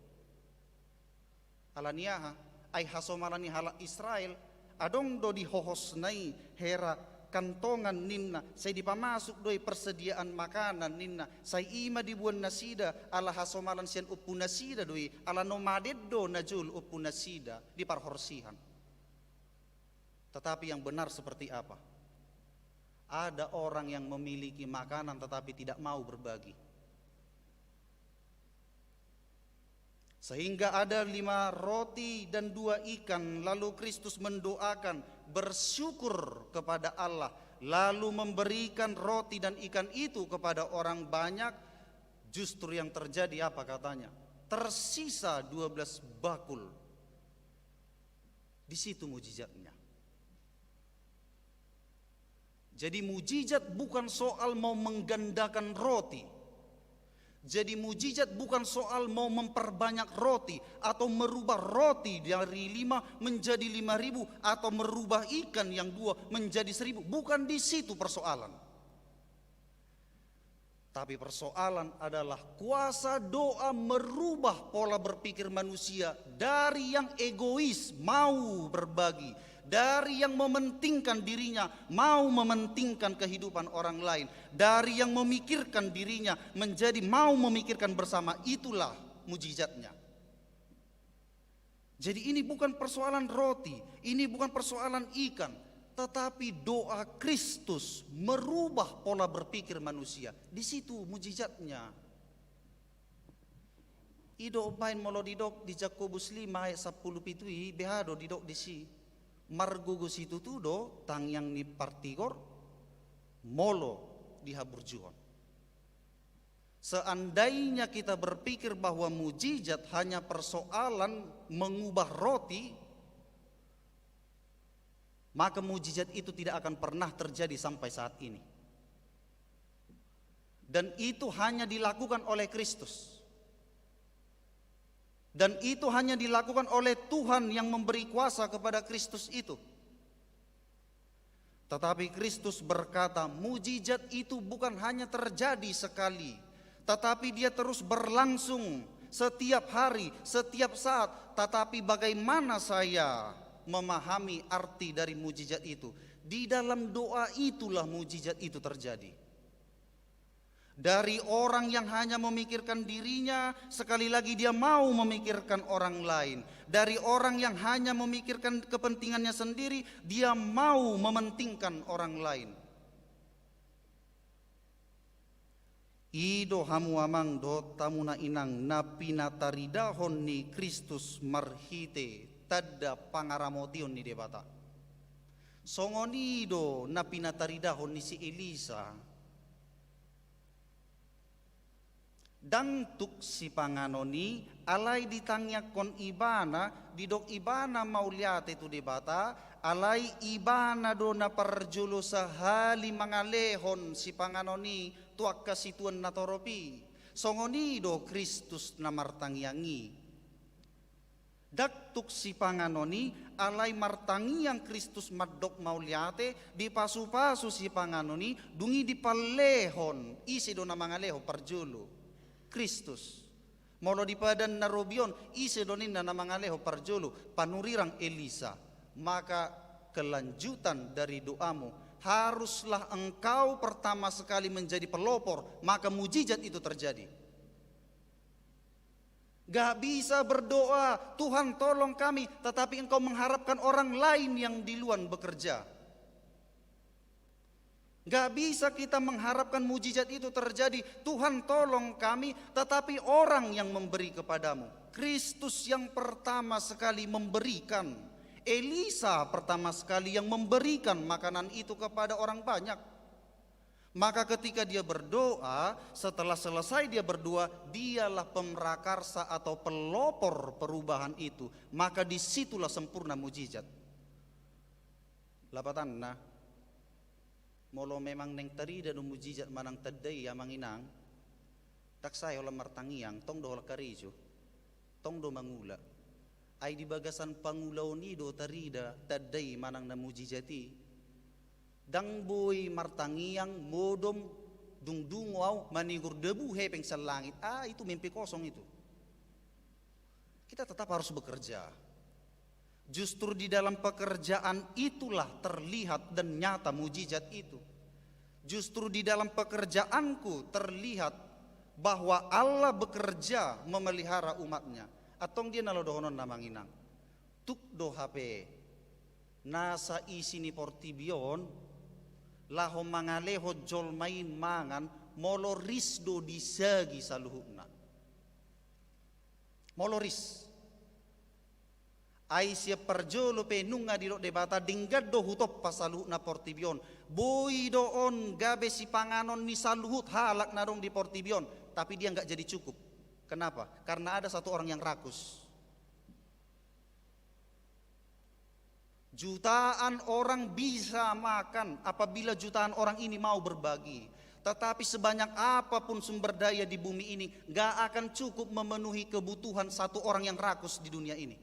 Alani aha? Ai hasomalan ni halak Israel, adong do di hohosna i hera kantongan ninna, sai dipamasuk do i persediaan makanan ninna, sai i ma diboan nasida, ala hasomalan sian ompu nasida do i, ala nomaden do na jolo ompu nasida di parhorsihan. Tetapi yang benar seperti apa? Ada orang yang memiliki makanan tetapi tidak mau berbagi. Sehingga ada lima roti dan dua ikan, lalu Kristus mendoakan, bersyukur kepada Allah, lalu memberikan roti dan ikan itu kepada orang banyak. Justru yang terjadi apa katanya? Tersisa dua belas bakul. Di situ mujizatnya. Jadi mujizat bukan soal mau menggandakan roti. Jadi mujizat bukan soal mau memperbanyak roti atau merubah roti dari lima menjadi lima ribu atau merubah ikan yang dua menjadi seribu. Bukan di situ persoalan. Tapi persoalan adalah kuasa doa merubah pola berpikir manusia dari yang egois, mau berbagi, dari yang mementingkan dirinya, mau mementingkan kehidupan orang lain, dari yang memikirkan dirinya menjadi mau memikirkan bersama. Itulah mujizatnya. Jadi ini bukan persoalan roti, ini bukan persoalan ikan, tetapi doa Kristus merubah pola berpikir manusia. Di situ mujizatnya. I do umbaen molo didok di Jakobus lima ayat sampulu pitu i, beha do didok disi. Margogo situtu do tangiang ni partigor molo di haburjuon. Seandainya kita berpikir bahwa mujizat hanya persoalan mengubah roti, maka mujizat itu tidak akan pernah terjadi sampai saat ini. Dan itu hanya dilakukan oleh Kristus. Dan itu hanya dilakukan oleh Tuhan yang memberi kuasa kepada Kristus itu. Tetapi Kristus berkata, mujizat itu bukan hanya terjadi sekali, tetapi dia terus berlangsung setiap hari, setiap saat. Tetapi bagaimana saya memahami arti dari mujizat itu? Di dalam doa itulah mujizat itu terjadi. Dari orang yang hanya memikirkan dirinya, sekali lagi dia mau memikirkan orang lain. Dari orang yang hanya memikirkan kepentingannya sendiri, dia mau mementingkan orang lain. I do hamu amang dohot hamu na inang na pinataridahon ni Kristus marhite tanda pangaramotion ni Debata. Songon i do na pinataridahon ni si Elisa. Ndang tuk sipanganon i, alai ditangiangkon ibana, didok ibana mauliate tu Debata, alai ibana do na parjolo sahali mangalehon sipanganon i tu angka situan na torop i. Songon i do Kristus na martangiang i. Ndang tuk sipanganon i, alai martangiang Kristus mandok mauliate, dipasupasu sipanganon i, dung i dipallehon. Ise do na mangalehon parjolo? Kristus. Molo di padan na robi on, ise do ninna na mangalehon parjolo? Panurirang Elisa. Maka kelanjutan dari doamu, haruslah engkau pertama sekali menjadi pelopor, maka mujizat itu terjadi. Gak bisa berdoa, "Tuhan, tolong kami," tetapi engkau mengharapkan orang lain yang duluan bekerja. Gak bisa kita mengharapkan mujizat itu terjadi, "Tuhan, tolong kami," tetapi orang yang memberi kepadamu. Kristus yang pertama sekali memberikan. Elisa pertama sekali yang memberikan makanan itu kepada orang banyak. Maka ketika dia berdoa, setelah selesai dia berdoa, dialah pemrakarsa atau pelopor perubahan itu. Maka disitulah sempurna mujizat. Lapatanna, molo memang naeng tarida do mujizat manang tanda i amang inang, ndang sae holan martangiang, tong do holan karejo, tong do mangula. Ai di bagasan pangulaon i do tarida tanda i manang na mujizat i. Ndang boi martangiang modom, dung dungo au, manigur debu hepeng sian langit. Ah, itu mimpi kosong itu. Kita tetap harus bekerja. Justru di dalam pekerjaan itulah terlihat dan nyata mujizat itu. Justru di dalam pekerjaanku terlihat bahwa Allah bekerja memelihara umat-Nya. Antong dia na laho dohonon na amang inang. Tuk do hape nasa isi ni portibi on laho mangalehon jolma i mangan, molo ris do disagi saluhutna. Molo ris. Ai sian parjolo pe nunga didok Debata, denggan do hutompa saluhutna portibi on. Boi do on gabe sipanganon ni saluhut halak na adong di portibi on. Tapi dia nggak jadi cukup. Kenapa? Karena ada satu orang yang rakus. Jutaan orang bisa makan apabila jutaan orang ini mau berbagi. Tetapi sebanyak apapun sumber daya di bumi ini, nggak akan cukup memenuhi kebutuhan satu orang yang rakus di dunia ini.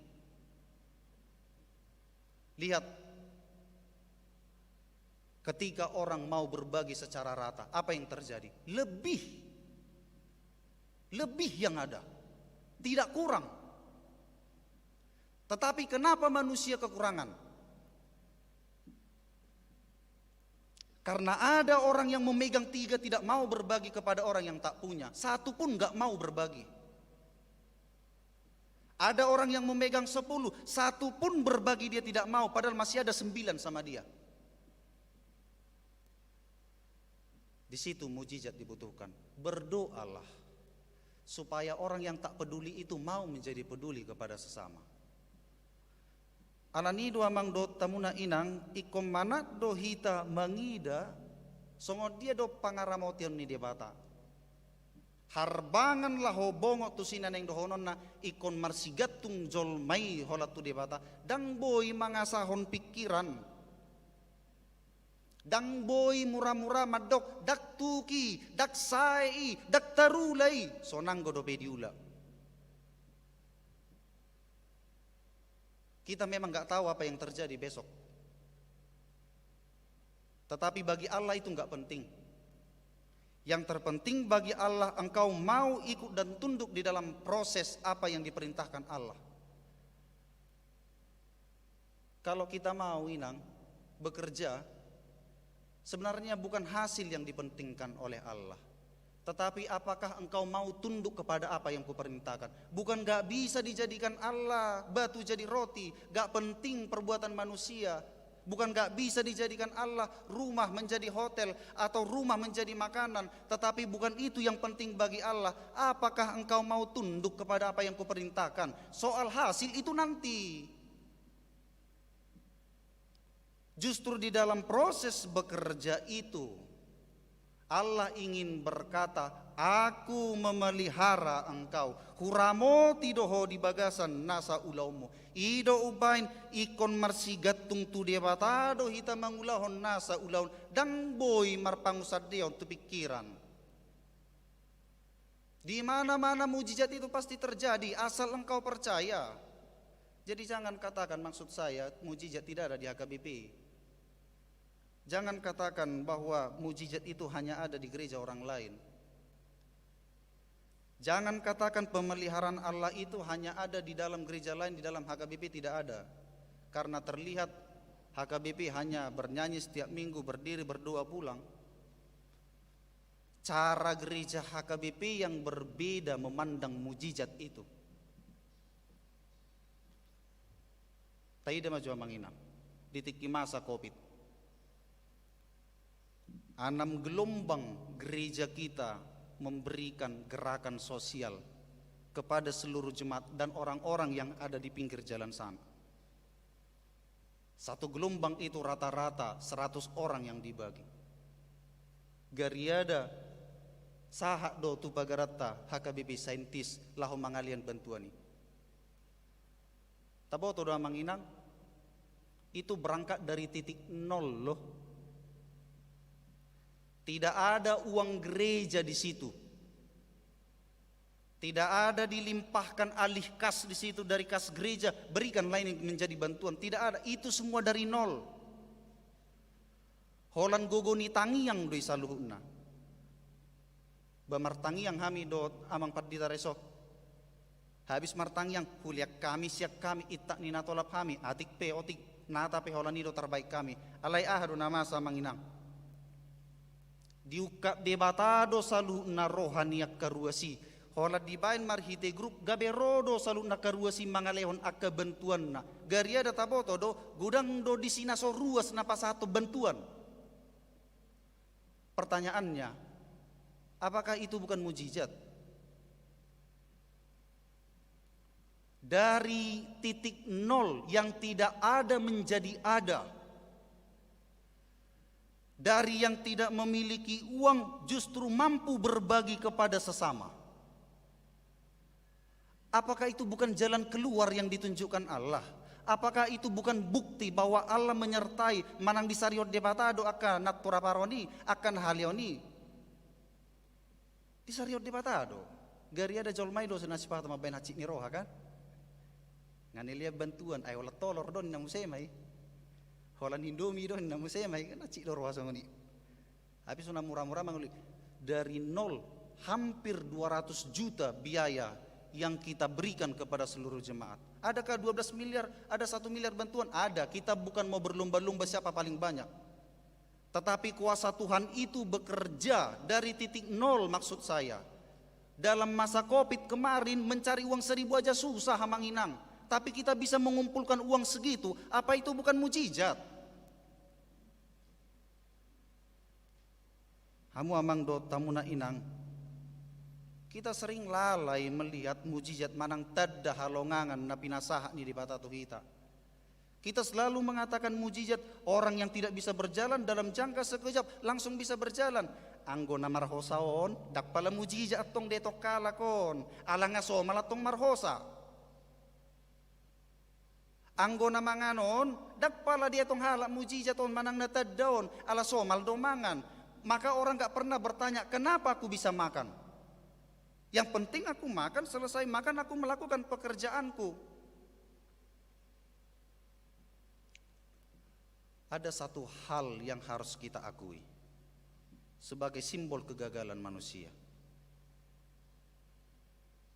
Lihat, Ketika orang mau berbagi secara rata, apa yang terjadi? Lebih. Lebih yang ada. Tidak kurang. Tetapi kenapa manusia kekurangan? Karena ada orang yang memegang tiga, tidak mau berbagi kepada orang yang tak punya. Satu pun nggak mau berbagi. Ada orang yang memegang sepuluh, satu pun berbagi dia tidak mau, padahal masih ada sembilan sama dia. Di situ mujizat dibutuhkan. Berdoalah supaya orang yang tak peduli itu mau menjadi peduli kepada sesama. Alani i do, amang dohot hamuna inang, ingkon manat do hita mangida songon dia do pangaramotion ni Debata. Harbangan laho bongot tusi na naeng dohononna, ingkon marsigantung jolma i holan tu Debata, ndang boi mangasahon pingkiran. Ndang boi mura-mura mandok, ndang tuk i, ndang sae i, ndang tarula i, so nanggo dope diula. Kita memang nggak tahu apa yang terjadi besok. Tetapi bagi Allah itu nggak penting. Yang terpenting bagi Allah, engkau mau ikut dan tunduk di dalam proses apa yang diperintahkan Allah. Kalau kita mau, inang, bekerja, sebenarnya bukan hasil yang dipentingkan oleh Allah, tetapi apakah engkau mau tunduk kepada apa yang kuperintahkan. Bukan nggak bisa dijadikan Allah batu jadi roti, nggak penting perbuatan manusia. Bukan nggak bisa dijadikan Allah rumah menjadi hotel atau rumah menjadi makanan, tetapi bukan itu yang penting bagi Allah. Apakah engkau mau tunduk kepada apa yang kuperintahkan? Soal hasil itu nanti. Justru di dalam proses bekerja itu, Allah ingin berkata, "Aku memelihara engkau, huramoti do ho di bagasan nasa ulaonmu." I do umbahen ingkon marsigantung tu Debata do hita mangulahon nasa ulaon, ndang boi marpangunsandeon tu pingkiran. Di mana-mana mujizat itu pasti terjadi, asal engkau percaya. Jadi jangan katakan, maksud saya, mujizat tidak ada di H K B P. Jangan katakan bahwa mujizat itu hanya ada di gereja orang lain. Jangan katakan pemeliharaan Allah itu hanya ada di dalam gereja lain, di dalam H K B P tidak ada. Karena terlihat H K B P hanya bernyanyi setiap minggu, berdiri, berdoa, pulang. Cara gereja H K B P yang berbeda memandang mujizat itu. Taida ma jo, amang inang, di tingki masa covid, enam gelombang gereja kita memberikan gerakan sosial kepada seluruh jemaat dan orang-orang yang ada di pinggir jalan sana. Satu gelombang itu rata-rata seratus orang yang dibagi. Gariada sahat do tu pagaranta H K B P Saintis laho mangalean bantuan i. Taboto do, amang inang, itu berangkat dari titik nol, loh. Tidak ada uang gereja di situ. Tidak ada dilimpahkan alih kas di situ dari kas gereja, berikanlah ini menjadi bantuan. Tidak ada, itu semua dari nol. Holan gogo ni tangiang do i saluhutna. Ba martangiang hami dohot amang pandita reso. Habis martangiang, hulean hami, sian hami, intak ni na tolap hami, atik pe, otik, nata pe, holan i do tarbaen hami. Alai aha do na masa, amang inang? Diungkap Debata do saluhutna roha ni angka ruas i. Holan dibaen marhite grup, gabe ro do saluhutna angka ruas i mangalehon angka bantuanna. Gariada taboto do, godang do disi na so ruas na pasahathon bantuan. Pertanyaannya, apakah itu bukan mujizat? Dari titik nol yang tidak ada menjadi ada. Dari yang tidak memiliki uang justru mampu berbagi kepada sesama. Apakah itu bukan jalan keluar yang ditunjukkan Allah? Apakah itu bukan bukti bahwa Allah menyertai, manang disarihon Debata do angka na turpuk on i, angka na haleon i? Disarihon Debata do. Gariada jolma i do na sipata mambaen hansit ni roha, kan? Nga na lean bantuan, ai holan tolor do ninna muse ma i. Holan Indomie do ninna muse ma i, kan ancik do roha songon i. Tapi so na mura-mura mangoli, dari nol hampir dua ratus juta biaya yang kita berikan kepada seluruh jemaat. Adakah dua belas miliar, ada satu miliar bantuan? Ada. Kita bukan mau berlomba-lomba siapa paling banyak. Tetapi kuasa Tuhan itu bekerja dari titik nol, maksud saya. Dalam masa covid kemarin, mencari uang seribu aja susah, Amang Inang. Tapi kita bisa mengumpulkan uang segitu, apa itu bukan mujizat? Hamu Amang dohot hamuna Inang, kita sering lalai melihat mujizat manang tanda halongangan na pinasahat ni Debata tu hita. Kita selalu mengatakan mujizat, orang yang tidak bisa berjalan dalam jangka sekejap langsung bisa berjalan. Anggo na marhosa on, ndang pala mujizat antong dietong halak on, ala nga somal antong marhosa. Anggo na mangan on, ndang pala dietong halak mujizat on manang na tanda on, ala somal do mangan. Maka orang nggak pernah bertanya, "Kenapa aku bisa makan? Yang penting aku makan, selesai makan aku melakukan pekerjaanku." Ada satu hal yang harus kita akui sebagai simbol kegagalan manusia.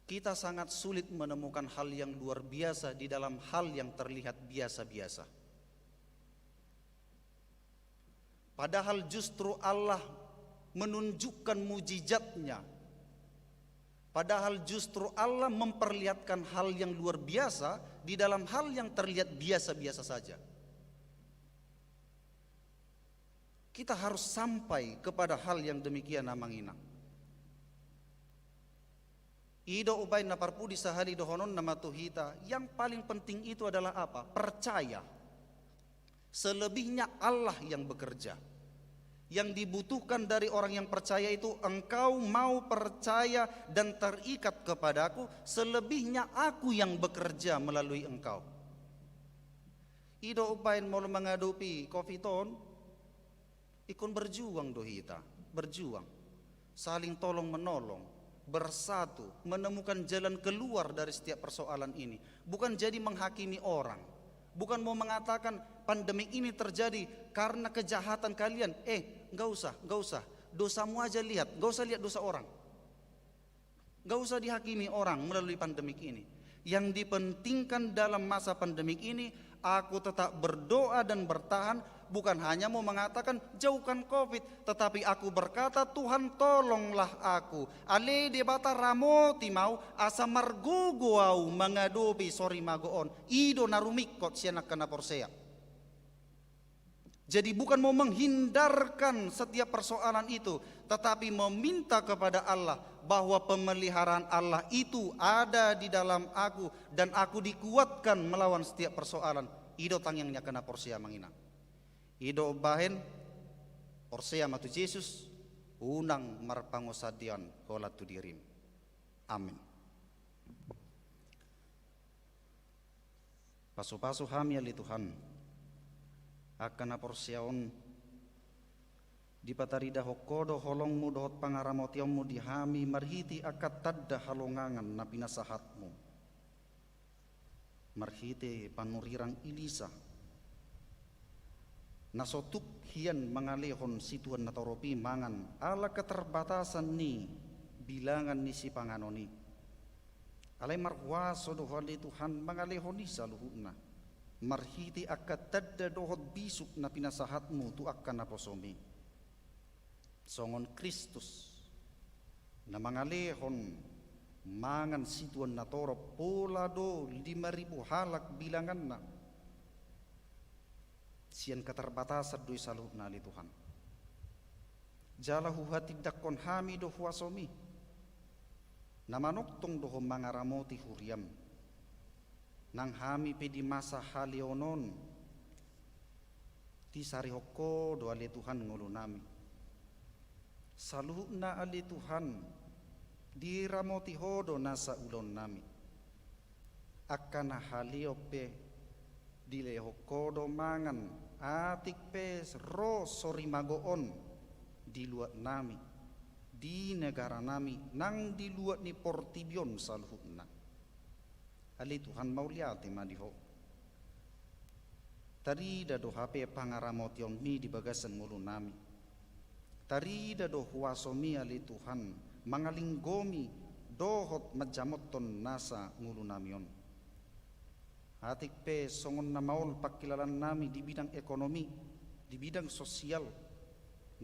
Kita sangat sulit menemukan hal yang luar biasa di dalam hal yang terlihat biasa-biasa. Padahal justru Allah menunjukkan mujizatnya. Padahal justru Allah memperlihatkan hal yang luar biasa di dalam hal yang terlihat biasa-biasa saja. Kita harus sampai kepada hal yang demikian, Amang Inang. I do umbahen na parpudi sahali dohononna ma tu hita, yang paling penting itu adalah apa? Percaya. Selebihnya Allah yang bekerja. Yang dibutuhkan dari orang yang percaya itu, engkau mau percaya dan terikat kepadaku, selebihnya aku yang bekerja melalui engkau. I do umbahen molo mangadopi covid on, ingkon berjuang do hita, berjuang. Saling tolong menolong, bersatu, menemukan jalan keluar dari setiap persoalan ini. Bukan jadi menghakimi orang. Bukan mau mengatakan pandemi ini terjadi karena kejahatan kalian. Eh, nggak usah, nggak usah. Dosamu aja lihat, nggak usah lihat dosa orang. Nggak usah dihakimi orang melalui pandemik ini. Yang dipentingkan dalam masa pandemik ini, aku tetap berdoa dan bertahan, bukan hanya mau mengatakan, "Jauhkan covid," tetapi aku berkata, "Tuhan, tolonglah aku. Ale Debata, ramoti ma au, asa margogo au mangadopi sorimago on." I do na rumingkot sian angka na porsea. Jadi, bukan mau menghindarkan setiap persoalan itu, tetapi meminta kepada Allah bahwa pemeliharaan Allah itu ada di dalam aku dan aku dikuatkan melawan setiap persoalan. I do tangiang ni angka na porsea, Amang Inang. I do umbahen, porsea ma tu Jesus, unang marpangunsandean holan tu dirim. Amin. Pasupasu hami, ale Tuhan, angka na porsea on, dipataridahon Ho do holong-Mu dohot pangaramotion-Mu di hami marhite angka tanda halongangan na pinasahat-Mu. Marhite panurirang Elisa, na so tuk hian mangalehon situan na torop i mangan ala keterbatasan ni bilangan ni sipanganon i. Alai marhuaso do Ho, ale Tuhan, mangalehon i saluhutna, marhite angka tanda dohot bisuk na pinasahat-Mu tu angka naposo-Mi. Songon Kristus, na mangalehon mangan situan na torop, pola do lima ribu halak bilanganna. Sian keterbatasan do i saluhutna, ale Tuhan. Jala huhatindangkon hami do huaso-Mi, na manongtong do Ho mangaramoti huria-M. Nang hami pe di masa haleon on, disarihon Ho do, ale Tuhan, ngolunami. Saluhutna, ale Tuhan, diramoti Ho do nasa ulaonnami. Angka na haleon pe dilehon Ho do mangan, atik pe ro sorimago on di luatnami, di negaranami, nang di luat ni portibi on saluhutna. Ale Tuhan, mauliate ma di Ho. Tarida do hape pangaramotionmi di bagasan ngolunami. Tarida do huasomi ale Tuhan, mangalinggomi dohot manjamothon nasa ngolunami on. Atik pe songon na maol pangkilalaannami di bidang ekonomi, di bidang sosial,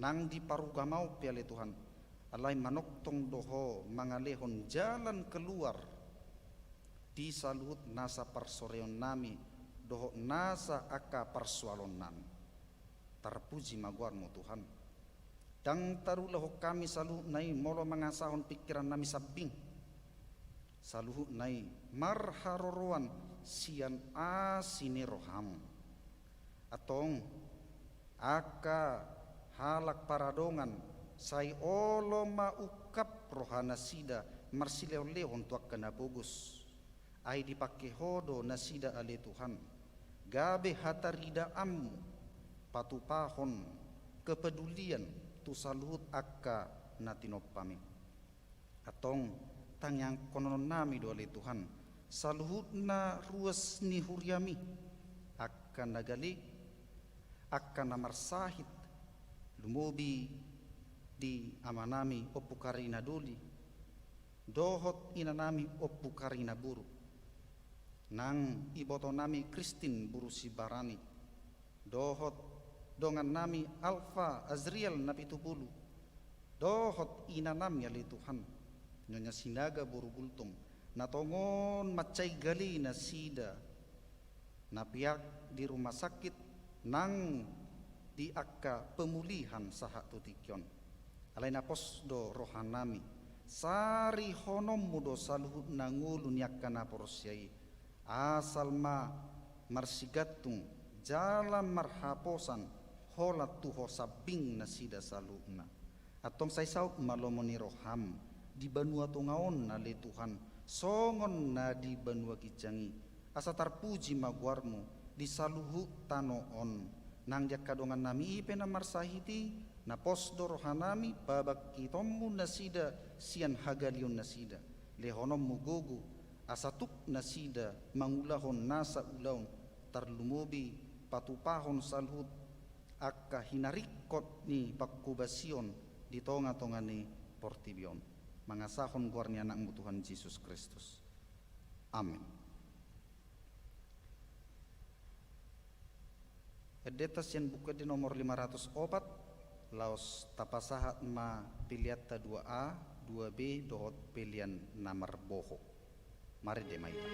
nang di parugamaon pe ale Tuhan, alai manongtong do Ho mangalehon jalan keluar di saluhut nasa parsoreonnami dohot nasa angka parsoalonnami. Tarpuji ma goarmu Tuhan. Ndang tarulahon hami saluhutna i molo mangasahon pingkirannami sambing. Saluhutna i marharoroan sian asi ni roham. Antong, angka halak paradongan sai olo ma ungkap rohanasida marsilehonlehon tu angka na pogos. Ai dipangke Ho do nasida ale Tuhan, gabe hataridaanmu patupahon kepedulian tu saluhut angka na tinompami. Antong, tangiangkononnami do ale Tuhan, saluhutna ruas ni huriami, angka na gale, angka na marsahit, lumobi di amanami Ompu Karina Doli, dohot inanami Ompu Karina Boru, nang ibotonami Kristin boru Sibarani, dohot dongannami Alfa Azriel Napitupulu, dohot inanami ale Tuhan, Nyonya Sinaga boru Gultom, na tongon mansai gale nasida, na piak di rumah sakit nang di angka pemulihan sahat tu tingki on. Alai na pos do rohanami, sarihononmu do saluhutna ngolu ni angka na porsea i, asal ma marsigantung jala marhaposan holan tu Ho sambing nasida saluhutna. Antong sai saut ma lomo ni roham di banua tonga on ale Tuhan, songon na di banua ginjang i. Asa tarpuji ma goarmu di saluhut tano on. Nang di angka dongannami i pe na marsahit i, na pos do rohanami pabangkitonmu nasida sian hagaleon nasida. Lehononmu gogo, asa tuk nasida mangulahon nasa ulaon, tarlumobi patupahon saluhut angka hinaringkot ni pangkobasion di tonga-tonga ni portibi on. Mangasahon goar ni Anakmu Tuhan Jesus Kristus. Amen. Endenta sian Buku Ende nomor lima ratus opat, laos tapasahat ma peleanta dua A, dua B, dohot pelean na marboho. Marende ma hita.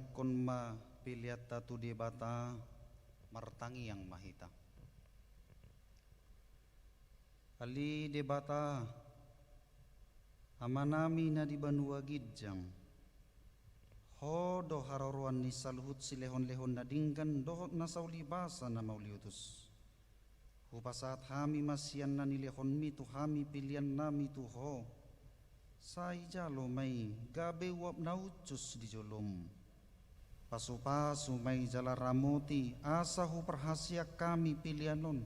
Angkon ma peleanta tu Debata, martangiang ma hita. Ale Debata, Amanami na di banua ginjang, Ho do haroroan ni saluhut silehonlehon na denggan dohot na saulibasa na mauliutus. Hupasahat hami ma sian na nilehonmi tu hami peleannami tu Ho. Sai jalo ma i gabe uap na uncus di jolom. Pasupasu ma i jala ramoti asa huparhaseang hami pelean on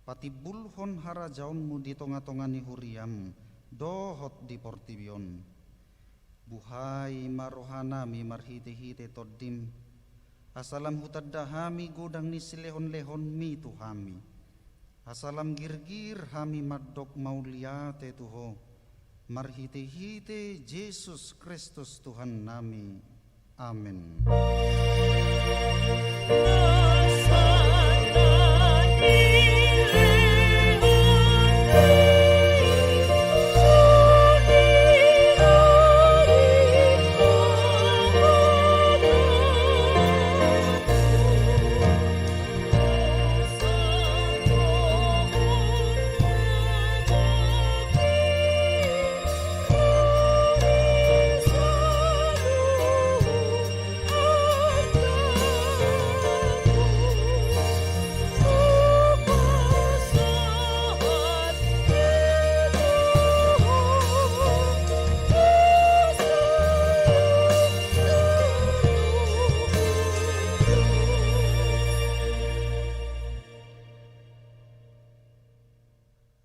patimbulhon harajaonmu di tongatonga ni huriam dohot di portibi on. Buhai ma rohanami marhitehite Tondim, asa lam hutanda hami godang ni silehonlehonmi tu hami, asa lam girgir hami mandok mauliate tu Ho, marhitehite Jesus Kristus Tuhannami. Amen.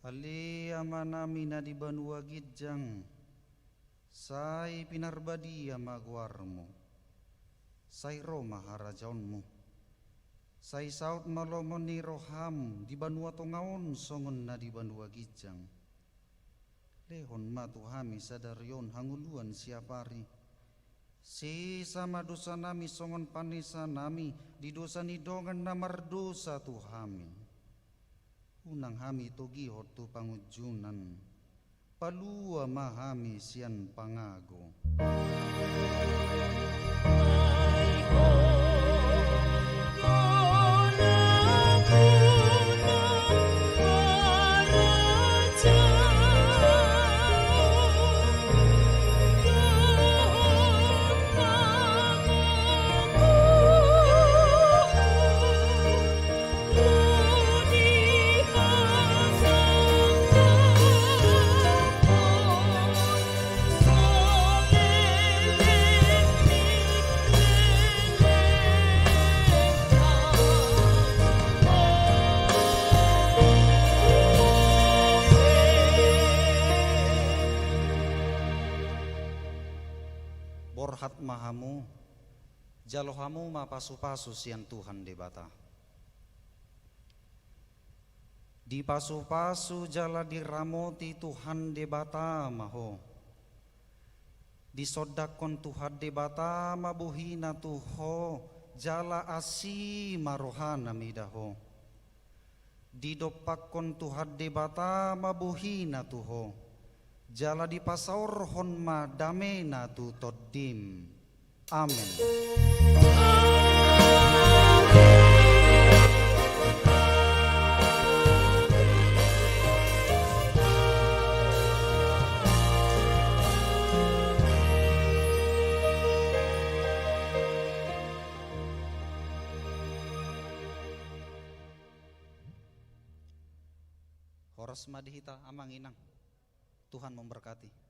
Ale Amanami na di banua ginjang, sai pinarbadia ma goarmu. Sai ro ma harajaonmu. Sai saut ma lomo ni roham di banua tonga on songon na di banua ginjang. Lehon ma tu hami sadari on hangoluan siapari. Sesa ma dosanami songon panesanami di dosa ni dongan na mardosa tu hami. Unang hami togihon tu pangunjunan. Palua ma hami sian pangago. Borhat ma hamu, jalo hamu ma pasupasu sian Tuhan Debata. Dipasupasu jala diramoti Tuhan Debata ma ho. Disondangkon Tuhan Debata ma bohina tu ho, jala asi ma rohana mida ho. Didompakkon Tuhan Debata ma bohina tu ho, jala dipasaorhon ma damena tu tondim. Amen. Horas ma di hita amang inang. Tuhan memberkati.